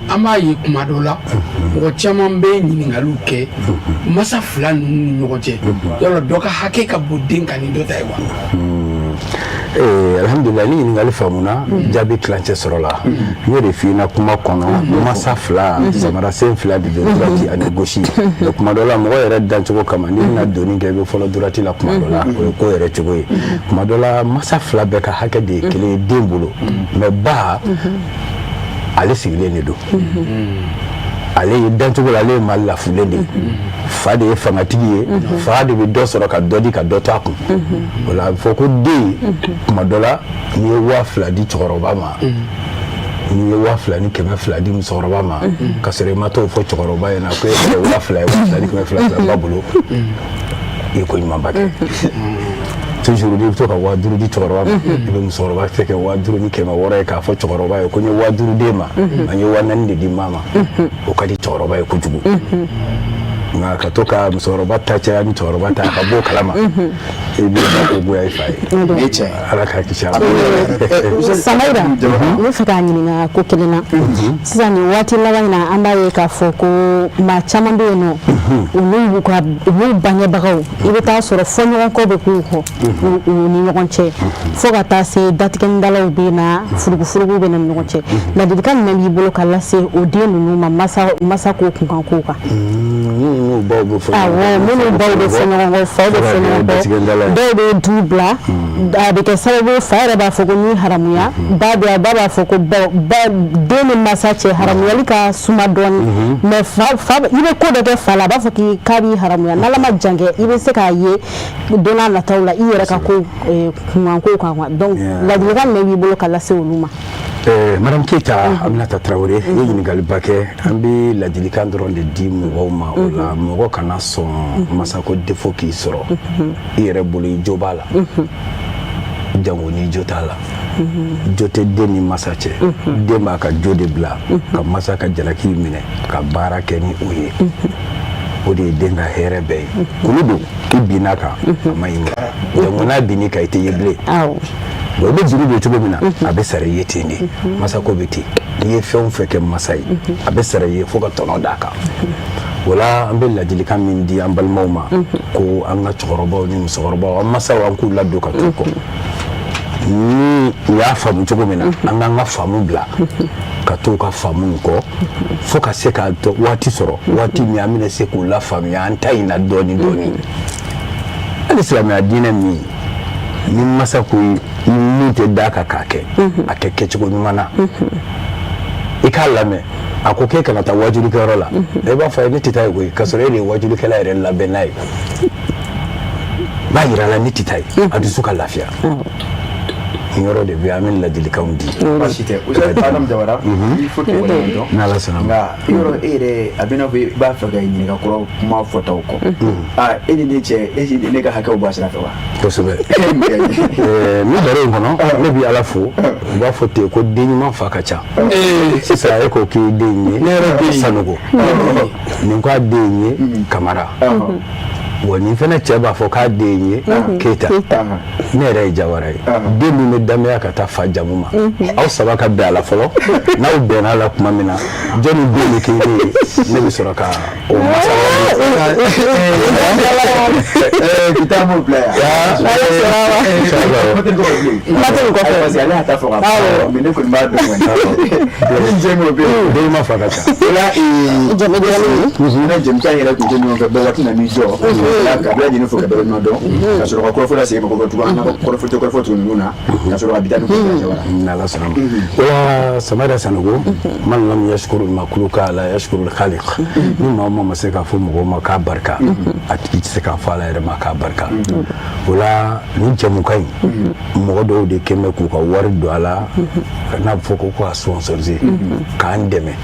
An b'a ye kuma dɔw la, mɔgɔ caman bɛ ɲininkaliw kɛ masa fila ninnu ni ɲɔgɔn cɛ. Yɔrɔ dɔ ka hakɛ ka bon den kan ni dɔ ta ye wa? Alhamdulilah, ni ɲininkali faamuna, jaabi tilancɛ sɔrɔ la. N y'o de f'i ɲɛna kuma kɔnɔ, masa fila, samara sen fila de don, droite ani gauche. Mais kuma dɔ la, mɔgɔ yɛrɛ dancogo kama, n'i bɛna donni kɛ, i bɛ fɔlɔ droite la kuma dɔ la, o ye ko yɛrɛ cogo ye. Kuma dɔ la, masa fila bɛɛ ka hakɛ de ye kelen ye den bolo, mais ba, ale sigilen de don. Ale ye dancogo la, ale ye maa lafulen de ye. Fa de ye fangatigi ye, fa de bɛ dɔ sɔrɔ ka dɔ di ka dɔ to a kun. O la, a bɛ fɔ ko den, kuma dɔ la, n'i ye 2000 di cɛkɔrɔba ma, n'i ye 2200 di musokɔrɔba ma, ka sɔrɔ i ma t'o fɔ cɛkɔrɔba ɲɛna ko e ye 2000 ye, 2200 fila ba bolo, i ye ko ɲumanba kɛ. Toujours n'i bɛ to ka 5000 di cɛkɔrɔba ma, i bɛ musokɔrɔba fɛ kɛ 5600 ye, k'a fɔ cɛkɔrɔba ye ko n ye 5000 d'e ma, an ye 4000 de di maa ma, o ka di cɛkɔrɔba ye kojugu. Nka ka to ka musokɔrɔba ta caya ni cɛkɔrɔba ta, ka bɔ o kalama, i bɛ ba ko goya i fa ye. Ala k'a kisi a ma. Samayira, n bɛ fɛ k'a ɲininka ko kelen na sisan. Nin waati laban in na, an b'a ye k'a fɔ ko maa caman bɛ yen nɔ, olu b'u ka olu bangebagaw, i bɛ taa sɔrɔ fɔɲɔgɔnkɔ bɛ k'u kɔ u ni ɲɔgɔn cɛ, fo ka taa se datigɛndalaw bɛ na, furugufurugu bɛ na ni ɲɔgɔn cɛ. Ladilikan jumɛn b'i bolo ka lase o den ninnu ma, masa ko kunkan kow kan? Minnu baw bɛ fɔ. Awɔ, minnu baw bɛ fɔ ɲɔgɔn kɔ, faw bɛ fɔ ɲɔgɔn kɔ, dɔw bɛ du bila, a bɛ kɛ sababu ye fa yɛrɛ b'a fɔ ko ni haramuya ba bɛ, ba b'a fɔ ko ba den ni masa cɛ haramuyali ka suma dɔɔni, mais fa i bɛ ko dɔ kɛ fa la, a b'a fɔ k'a b'i haramuya. N'Ala ma jan kɛ, i bɛ se k'a ye don n'a nataw la i yɛrɛ ka ko kunkan kow kan quoi. Donc ladilikan jumɛn b'i bolo ka lase olu ma? Madame Keyita Aminata Traoré, i ye ɲininkaliba kɛ. An bɛ ladilikan dɔrɔn de di mɔgɔw ma. O la, mɔgɔ kana sɔn masako défaut k'i sɔrɔ i yɛrɛ bolo, i jo b'a la, jango ni jo t'a la. Jo tɛ den ni masa cɛ. Den b'a ka jo de bila ka masa ka jalaki minɛ ka baara kɛ ni o ye. O de ye den ka hɛrɛ bɛɛ ye. Kulu don, i binna kan, a ma ɲi ma, jango n'a binn'i kan, i tɛ ye bilen. Bon, i bɛ juru don cogo min na, a bɛ sara i ye ten de. Masako bɛ ten. N'i ye fɛn o fɛn kɛ masa ye, a bɛ sara i ye fo ka tɔnɔ d'a kan. O la, an bɛ ladilikan min di an balimaw ma, ko an ka cɛkɔrɔbaw ni musokɔrɔbaw, an masaw, an k'u ladon ka t'u kɔ. Ni u y'a faamu cogo min na, an k'an ka faamu bila ka t'u ka faamu kɔ, fo ka se ka waati sɔrɔ, waati min an bɛna se k'u lafaamuya an ta in na dɔɔni dɔɔni. Hali silamɛya diinɛ min, ni masa ko i min tɛ d'a kan k'a kɛ, a kɛ kɛcogo ɲuman na, i k'a lamɛn. A ko k'e kana taa wajulikɛyɔrɔ la, e b'a fɔ a ye ne tɛ taa yen koyi, k'a sɔrɔ e de ye wajulikɛla yɛrɛ labɛn n'a ye. B'a yira a la ne tɛ taa yen, a dusu ka lafiya. Nin yɔrɔ de bɛ yen, an bɛ ladilikanw di. Baasi tɛ, Ustaz Adam Jawara, il faut que waleɲuman dɔn. N'Ala sɔnna ma. Nka i yɔrɔ, e yɛrɛ, a bɛ i n'a fɔ i b'a fɛ ka ɲininka kɔrɔ kuma fɔtaw kɔ. Aa, e ni ne cɛ, e ne ka hakɛw bɔ a sira fɛ wa? Kosɛbɛ. Ni baro in kɔnɔ, ne bɛ Ala fo. U b'a fɔ ten ko den ɲuman fa ka ca. Sisan e ko k'i den ye Sanogo, nin ko a den ye Kamara, wa nin fana cɛ b'a fɔ k'a den ye Keyita. Ne yɛrɛ ye Jawara ye. Den min bɛ danbeya ka taa fa jamu ma, aw saba ka bɛn a la fɔlɔ. N'aw bɛnna a la tuma min na, jɔnni den bɛ kɛ ne ye, ne bɛ sɔrɔ ka o masala. Bi taa m'o bila yan. Parce que ale y'a ta fɔ ka ban, mais ne kɔni b'a dɔn kɔni. Ni jɛ m'o bɛ yen. Den ɲuman fa ka ca. O la, ne jɛmukan yɛrɛ tun tɛ ɲɔgɔn fɛ bɛɛ waati nan'i jɔ ka bɛɛ lajɛlen fo ka bɛɛ waleɲuman dɔn, ka sɔrɔ ka kɔrɔfɔ lase mɔgɔ tugun, an ka kɔrɔfɔ tɛ kɔrɔfɔ tugun ninnu na, ka sɔrɔ ka bi ta ni kun Jawara. N'Ala sɔnna ma. O la, Samara Sanogo, man lam yashkuru makhluka la yashkuru khaliq. Ni maa o maa ma se k'a fɔ mɔgɔw ma k'a barika, a tigi tɛ se k'a fɔ Ala yɛrɛ ma k'a barika. O la, nin jɛmukan in, mɔgɔ dɔw de kɛn bɛ k'u ka wari don a la, n'a bɛ fɔ ko k'a sponsoriser, k'an dɛmɛ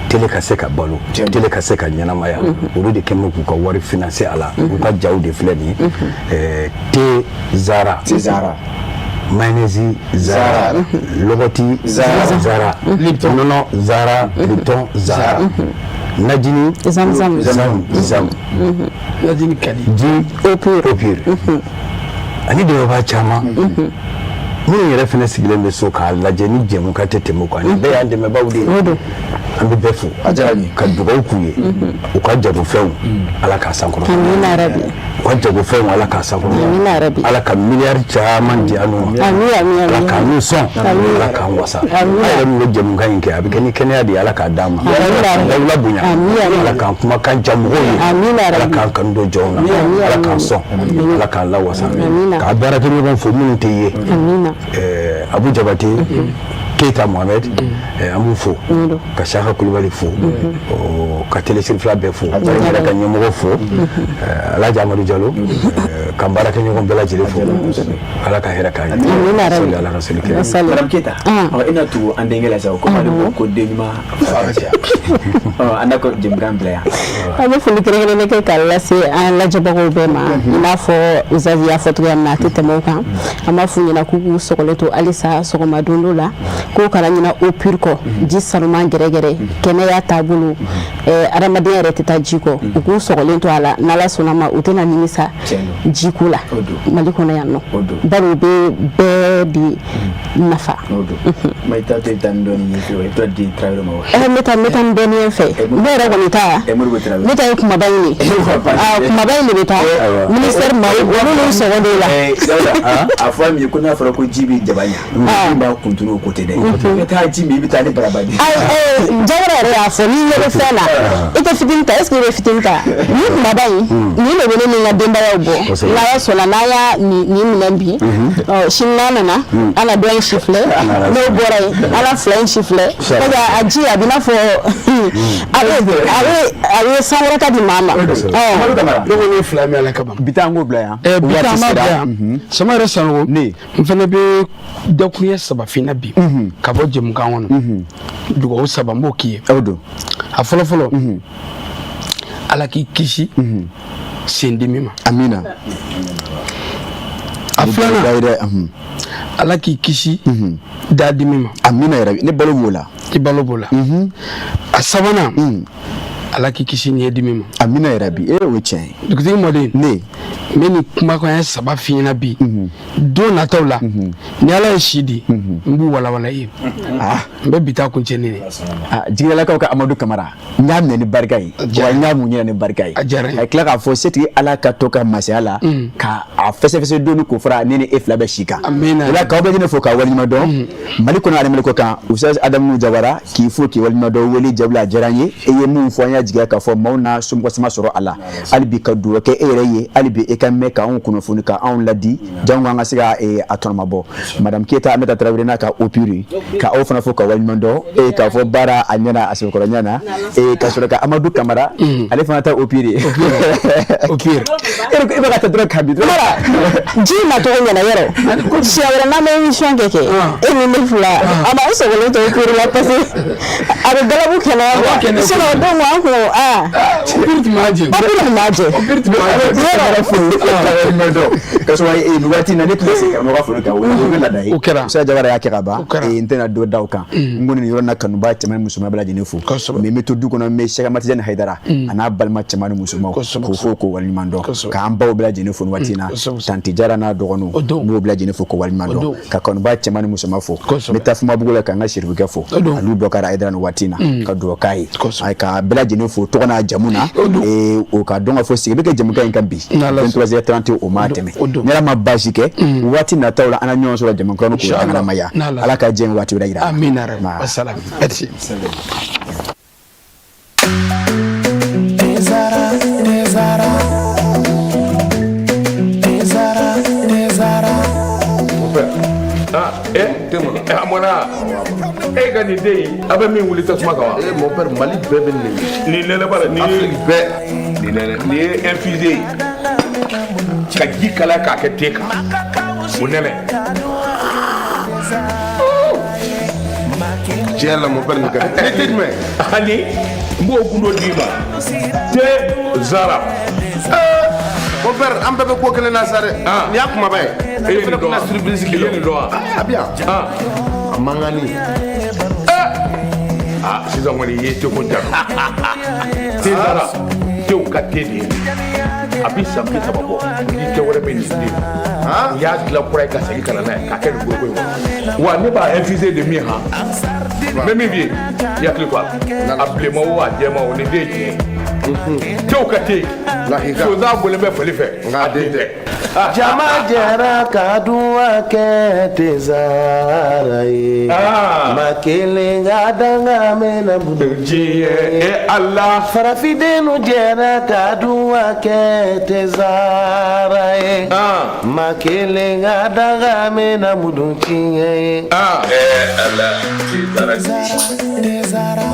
télé ka se ka balo, télé ka se ka ɲɛnamaya. Olu de kɛn bɛ k'u ka wari financer a la. U ka jaw de filɛ nin ye: thé Zara, Zara, mayonnaise Zara, lɔgɔti Zara, nɔnɔ Zara, Lipton Zara, najini Zamzam, Zam Zam, najini ka di, ji eau pure, eau pure, ani dɛmɛbaa caman minnu yɛrɛ fana sigilen bɛ so k'a lajɛ ni jɛmukan tɛ tɛmɛ o kan. Nin bɛɛ y'an dɛmɛbaaw de ye. An bɛ bɛɛ fo ka dugawu k'u ye. U ka jagofɛnw, Ala k'a sankɔrɔta. Amina rabi. U ka jagofɛnw, Ala k'a sankɔrɔta. Amina rabi. Ala ka miliyari caman di an n'u ma. Amin, amin. Ala k'an n'u sɔn. Amin. Ala k'an wasa. An yɛrɛ min bɛ jɛmukan in kɛ, a bɛ kɛ ni kɛnɛya de ye, Ala k'a d'an ma. Amin. Ala k'an dawula bonya. Amin, amin. Ala k'an kumakan diya mɔgɔw ye. Amina Ala rabi. k'an kanu don jɔnw na. Amin. Ala k'an sɔn. Ala k'an lawasa. Amina. K'a baarakɛɲɔgɔn fo minnu tɛ ye. Amina. Abu Jabate, Keyita Mohamed, an b'u fo, ka Saka Kulubali fo, ka télé Sirifila bɛɛ fo, ka n yɛrɛ ka ɲɛmɔgɔ fo, Alhaji Amadu Jalo, ka n baarakɛɲɔgɔn bɛɛ lajɛlen fo. Ala ka hɛrɛ k'an ye. Amina rabi. Sɔli ala rasuli kɛ. Madame Keyita, ɔ, i na tugu an denkɛ la sa, komi ale ko den ɲuman fa ka ca. Ɔ, an n'a ko jɛmukan bila yan. An bɛ foli kɛrɛnkɛrɛnnen kɛ k'a lase an lajɛbagaw bɛɛ ma. I n'a fɔ Uzazi y'a fɔ cogoya min na, a tɛ tɛmɛ o kan. An b'a f'u ɲɛna k'u k'u sɔgɔlen to halisa sɔgɔma don dɔ la, k'u kana ɲina eau pure kɔ, ji sanuman gɛrɛgɛrɛ, kɛnɛya taabolo, adamadenya yɛrɛ tɛ taa ji kɔ. U k'u sɔgɔlen to a la, n'Ala sɔnna ma, u tɛna nimisa jiko la Mali kɔnɔ yan nɔ, bari u bɛ bɛɛ de nafa. Ma i taa to i bɛ taa ni dɔɔnin ye fɛ, i bɛ taa di Tarawele ma wa? N bɛ taa, n bɛ taa ni dɔɔnin ye fɛ. Ne yɛrɛ kɔni ta, ne ta ye kumaba in ye. Aa, kumaba in de bɛ taa ministère ma, olu n'u sɔngɔ de la. A fɔ min ye ko n'a fɔra ko ji bɛ jaba ɲa, min b'a kuntunu, o ko tɛ dɛ. I bɛ taa ji min, i bɛ taa ni baraba de ye. Jawara yɛrɛ y'a fɔ, n'i ɲɛ bɛ fɛn na, i tɛ fitinin ta. Est ce que i bɛ fitinin ta? Nin kumaba in, nin de bɛ ne ni n ka denbayaw bɔ. N'Ala sɔnna, n'an y'a nin minɛ bi, ɔ, sini n'an nana, an na dɔ in si filɛ. N'o bɔra yen, ala fila in si filɛ, parce que a ji a bɛ i n'a fɔ A bɛ sankɔrɔta di maa ma. Ne ko ne fila min ala kama. Bi taa an k'o bila yan. Bi taa an b'a bila yan. Sama yɛrɛ Sanogo. Ne. N fana bɛ dakuruɲɛ saba f'i ɲɛna bi. Ka bɔ jɛmukan kɔnɔ. Dugawu saba n b'o k'i ye. O don. A fɔlɔ fɔlɔ. Ala k'i kisi sendimi ma. Amina. A filanan. Ala k'i kisi dadimi ma. Amina yɛrɛ, ne balo b'o la. I balo b'o la. A sabanan. Ala k'i kisi ɲɛdimi ma. Amina yɛrɛ bi, e o ye tiɲɛ ye. Dugutigi mɔden. Ne. N bɛ nin kumakan saba f'i ɲɛna bi. Don nataw la. Ni Ala ye si di. N b'u walawala i ye. N bɛ bi ta kuncɛ ni nin ye. Jigilakaw ka Amadu Kamara, n y'a minɛ ni barika ye, wa n y'a mun ɲɛna ni barika ye. A diyara n ye. A tila k'a fɔ setigi Ala ka to ka masaya la ka a fɛsɛfɛsɛ don ni k'o fara ne ni e fila bɛ si kan. Amina. O la k'aw bɛɛ lajɛlen fo k'aw waleɲuman dɔn. Mali kɔnɔ ani Mali kɔ kan, Usaz Adamu Jawara k'i fo k'i waleɲuman dɔn, wele jaabi a diyara n ye. E ye mun fɔ an y'a jigiya k'a fɔ maaw na somɔgɔ sama sɔrɔ a la. Hali bi ka dugawu kɛ e yɛrɛ ye, hali bi e ka mɛn k'anw kunnafoni ka anw ladi, jango an ka se ka a tɔnɔmabɔ. Madame Keyita Aminata Tarawele n'a ka OPUR, ka aw fana fo ka waleɲuman dɔn, k'a fɔ baara a ɲɛna a sɛbɛkɔrɔ ɲɛna, ka sɔrɔ ka Amadu Kamara, ale fana ta OPUR ye. OPUR. E bɛ ka taa dɔrɔn ka bi dɔrɔn. Ji nacogo ɲɛna yɔrɔ. Siɲɛ wɛrɛ n'an bɛ émission kɛ e ni ne fila, a b'an sɔgɔlen to OPUR la parce que a bɛ galabu kɛnɛya quoi. Sinon don ko an kun aa. OPUR tun b'a jɛ. OPUR tun b'a jɛ. OPUR tun b'a jɛ. Ka sɔrɔ nin waati in na ne tun bɛ se karamɔgɔ ka foli kan, o ye laada ye. O kɛra. Musa Jawara y'a kɛ ka ban. N tɛna dɔ da o kan. N ko nin yɔrɔ in na kanuba cɛman ni musoman bɛɛ lajɛlen fo. Mais n bɛ to du kɔnɔ, n bɛ Sɛki Amadu Tijani Hayidara a n'a balima cɛman ni musomanw k'o fo k'o waleɲuman dɔn. K'an baw bɛɛ lajɛlen fo nin waati in na. Tanti Jara n'a dɔgɔninw, n b'o bɛɛ lajɛlen fo k'o waleɲuman dɔn. Ka kanuba cɛman ni musoman fo. N bɛ taa Fumabugu la k'an ka Serifukɛ fo. Alu Bɔkari Hayidara nin waati in na. Ka dugawu k'a ye. Ka bɛɛ lajɛlen fo tɔgɔ n'a jamu na. O ka dɔn k'a fɔ sigi bɛ kɛ jɛmukan in kan bi. 23h30 o ma tɛmɛ. Ni Ala ma baasi kɛ, waati nataw la an na ɲɔgɔn sɔrɔ jɛmukan k'o danganamaya. Ala ka diɲɛ waati wɛrɛ jira. Amina yarabi. Wassalam. Merci. A mɔna e ka nin den in, a bɛ min wuli tasuma kan wa? Eh mon père, Mali bɛɛ bɛ nin de. Nin nɛnɛ b'a la, nin ye Afrique bɛɛ. Nin nɛnɛ, nin ye infusé ye ka ji kalaya k'a kɛ te kan, o nɛnɛ. Tiɲɛ la mon père, nin ka di. Nin te jumɛn? Ani n b'o gundo d'i ma, te Zara. Mon père, an bɛɛ bɛ ko kelen na sa dɛ. Nin y'a kumaba ye. E ye nin fana dɔn kun wa? na surprise k'i I ye nin dɔn wa? A bɛ yan. A mankanni. Ah, sisan kɔni i ye teko ja. Te Zara, tew ka te de ye. A bɛ san 30 bɔ, ni te wɛrɛ bɛ nin den. U y'a dilan kura ye ka segin ka na n'a ye k'a kɛ nin foroko in kɔnɔ. Wa ne b'a infusé de min han. N bɛ min f'i ye, i hakili to a la. A bilenman o a jɛman o, nin den ye tiɲɛ ye. Tew ka te. Sonsan bɔlen bɛ fali fɛ. A den tɛ. Jama jɛra ka duwa kɛ tezara ye. Ma kelen ka danga mɛna diɲɛ e Ala. Farafindenw jɛra ka duwa kɛ tezara ye. Ma kelen ka danga mɛna mudun tiɲɛ ye. Ala, tezara.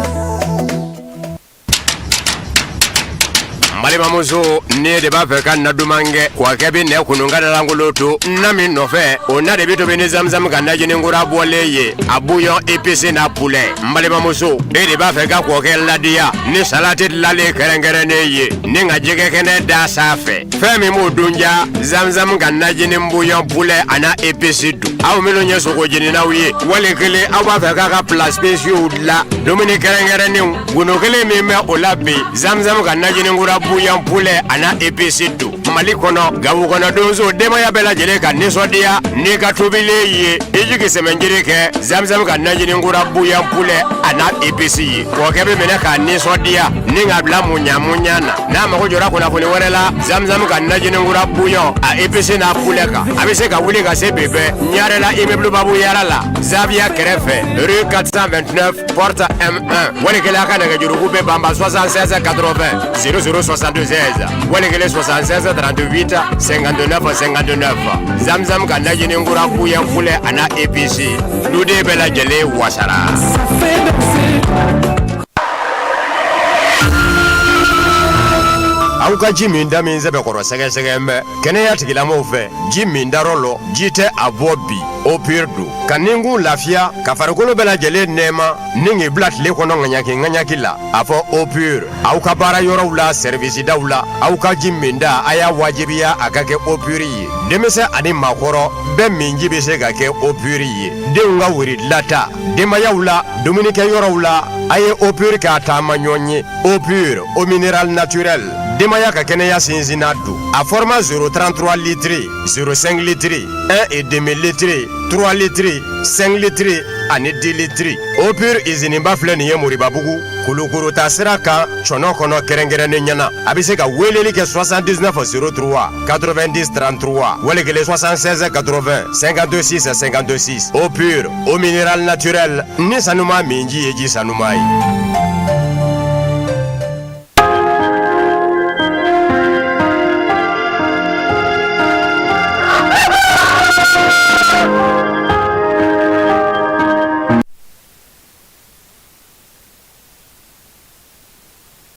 Balimamuso, ne de b'a fɛ ka na duman kɛ wa kɛ bɛ nɛ kunun ka dalankolon to na min nɔfɛ, o na de bɛ tobi ni zamzam ka najini kura bɔlen ye, a bouillon épicé n'a poulet. N balimamuso, e de b'a fɛ ka kɔkɛ ladiya ni salati dilanlen kɛrɛnkɛrɛnnen ye ni ka jɛgɛ kɛnɛ da sanfɛ, fɛn min b'o dun ja, zamzam ka najini bouillon poulet a n'a épice dun. Aw minnu ye sogo jeninaw ye, wali kelen aw b'a fɛ k'a ka plats spéciaux dilan, dumuni kɛrɛnkɛrɛnnenw, gundo kelen min bɛ o la bi, zamzam ka najini kura bouillon poulet a n'a épice don. Mali kɔnɔ, Gawo kɔnɔ, donso denbaya bɛɛ lajɛlen ka nisɔndiya n'i ka tobilen ye, i jigi sɛmɛnjiri kɛ zamzam ka najini kura bouillon poulet a n'a épice ye. Kɔkɛ bɛ minɛ k'a nisɔndiya ni k'a bila muɲa muɲa na. N'a mago jɔra kunnafoni wɛrɛ la zamzam ka najini kura bouillon a épice n'a poulet kan, a bɛ se ka wuli ka se bi bɛɛ Ɲarela immeuble Babu Yara la, Zaviya kɛrɛfɛ, rue 429 porte M1. Wali kelen a ka nɛgɛjuruku bɛ banba 76 80 00 76, wali kelen 76 38 59 59. Zamzam ka najini kura bouillon poulet a n'a épice, duden bɛɛ lajɛlen wasara. Aw ka ji min da min sɛbɛkɔrɔ sɛgɛsɛgɛ bɛ kɛnɛya tigilamɔgɔw fɛ, ji min darɔ lɔ, ji tɛ a bɔ bi, eau pure don ka ninkun lafiya, ka farikolo bɛɛ lajɛlen nɛɛma ni k'i bila tile kɔnɔ ŋaɲaki ŋaɲaki la. A fɔ eau pure. Aw ka baara yɔrɔw la, sɛrivisidaw la, aw ka ji min da, a y'a wajibiya a ka kɛ eau pure ye. Denmisɛn ani maakɔrɔ bɛɛ minji bɛ se ka kɛ eau pure ye. Denw ka wiridilata, denbayaw la, dumunikɛyɔrɔw la, a ye eau pure k'a taama ɲɔgɔn ye. Eau pure, eau minérale naturelle, denbaya ka kɛnɛya sinsinna don. A format 0,33 litres, 0,5 litres, 1,5 litres, 3 litres, 5 litres ani 10 litres. Eau pure iziniba filɛ nin ye Moribabugu, Kulukoro taa sira kan, cɔnɔ kɔnɔ kɛrɛnkɛrɛnnen ɲɛna. A bɛ se ka weleli kɛ 79 03 90 33 wali kelen 76 80 56 56. Eau pure, eau minérale naturelle ni sanuma minji ye ji sanuma ye.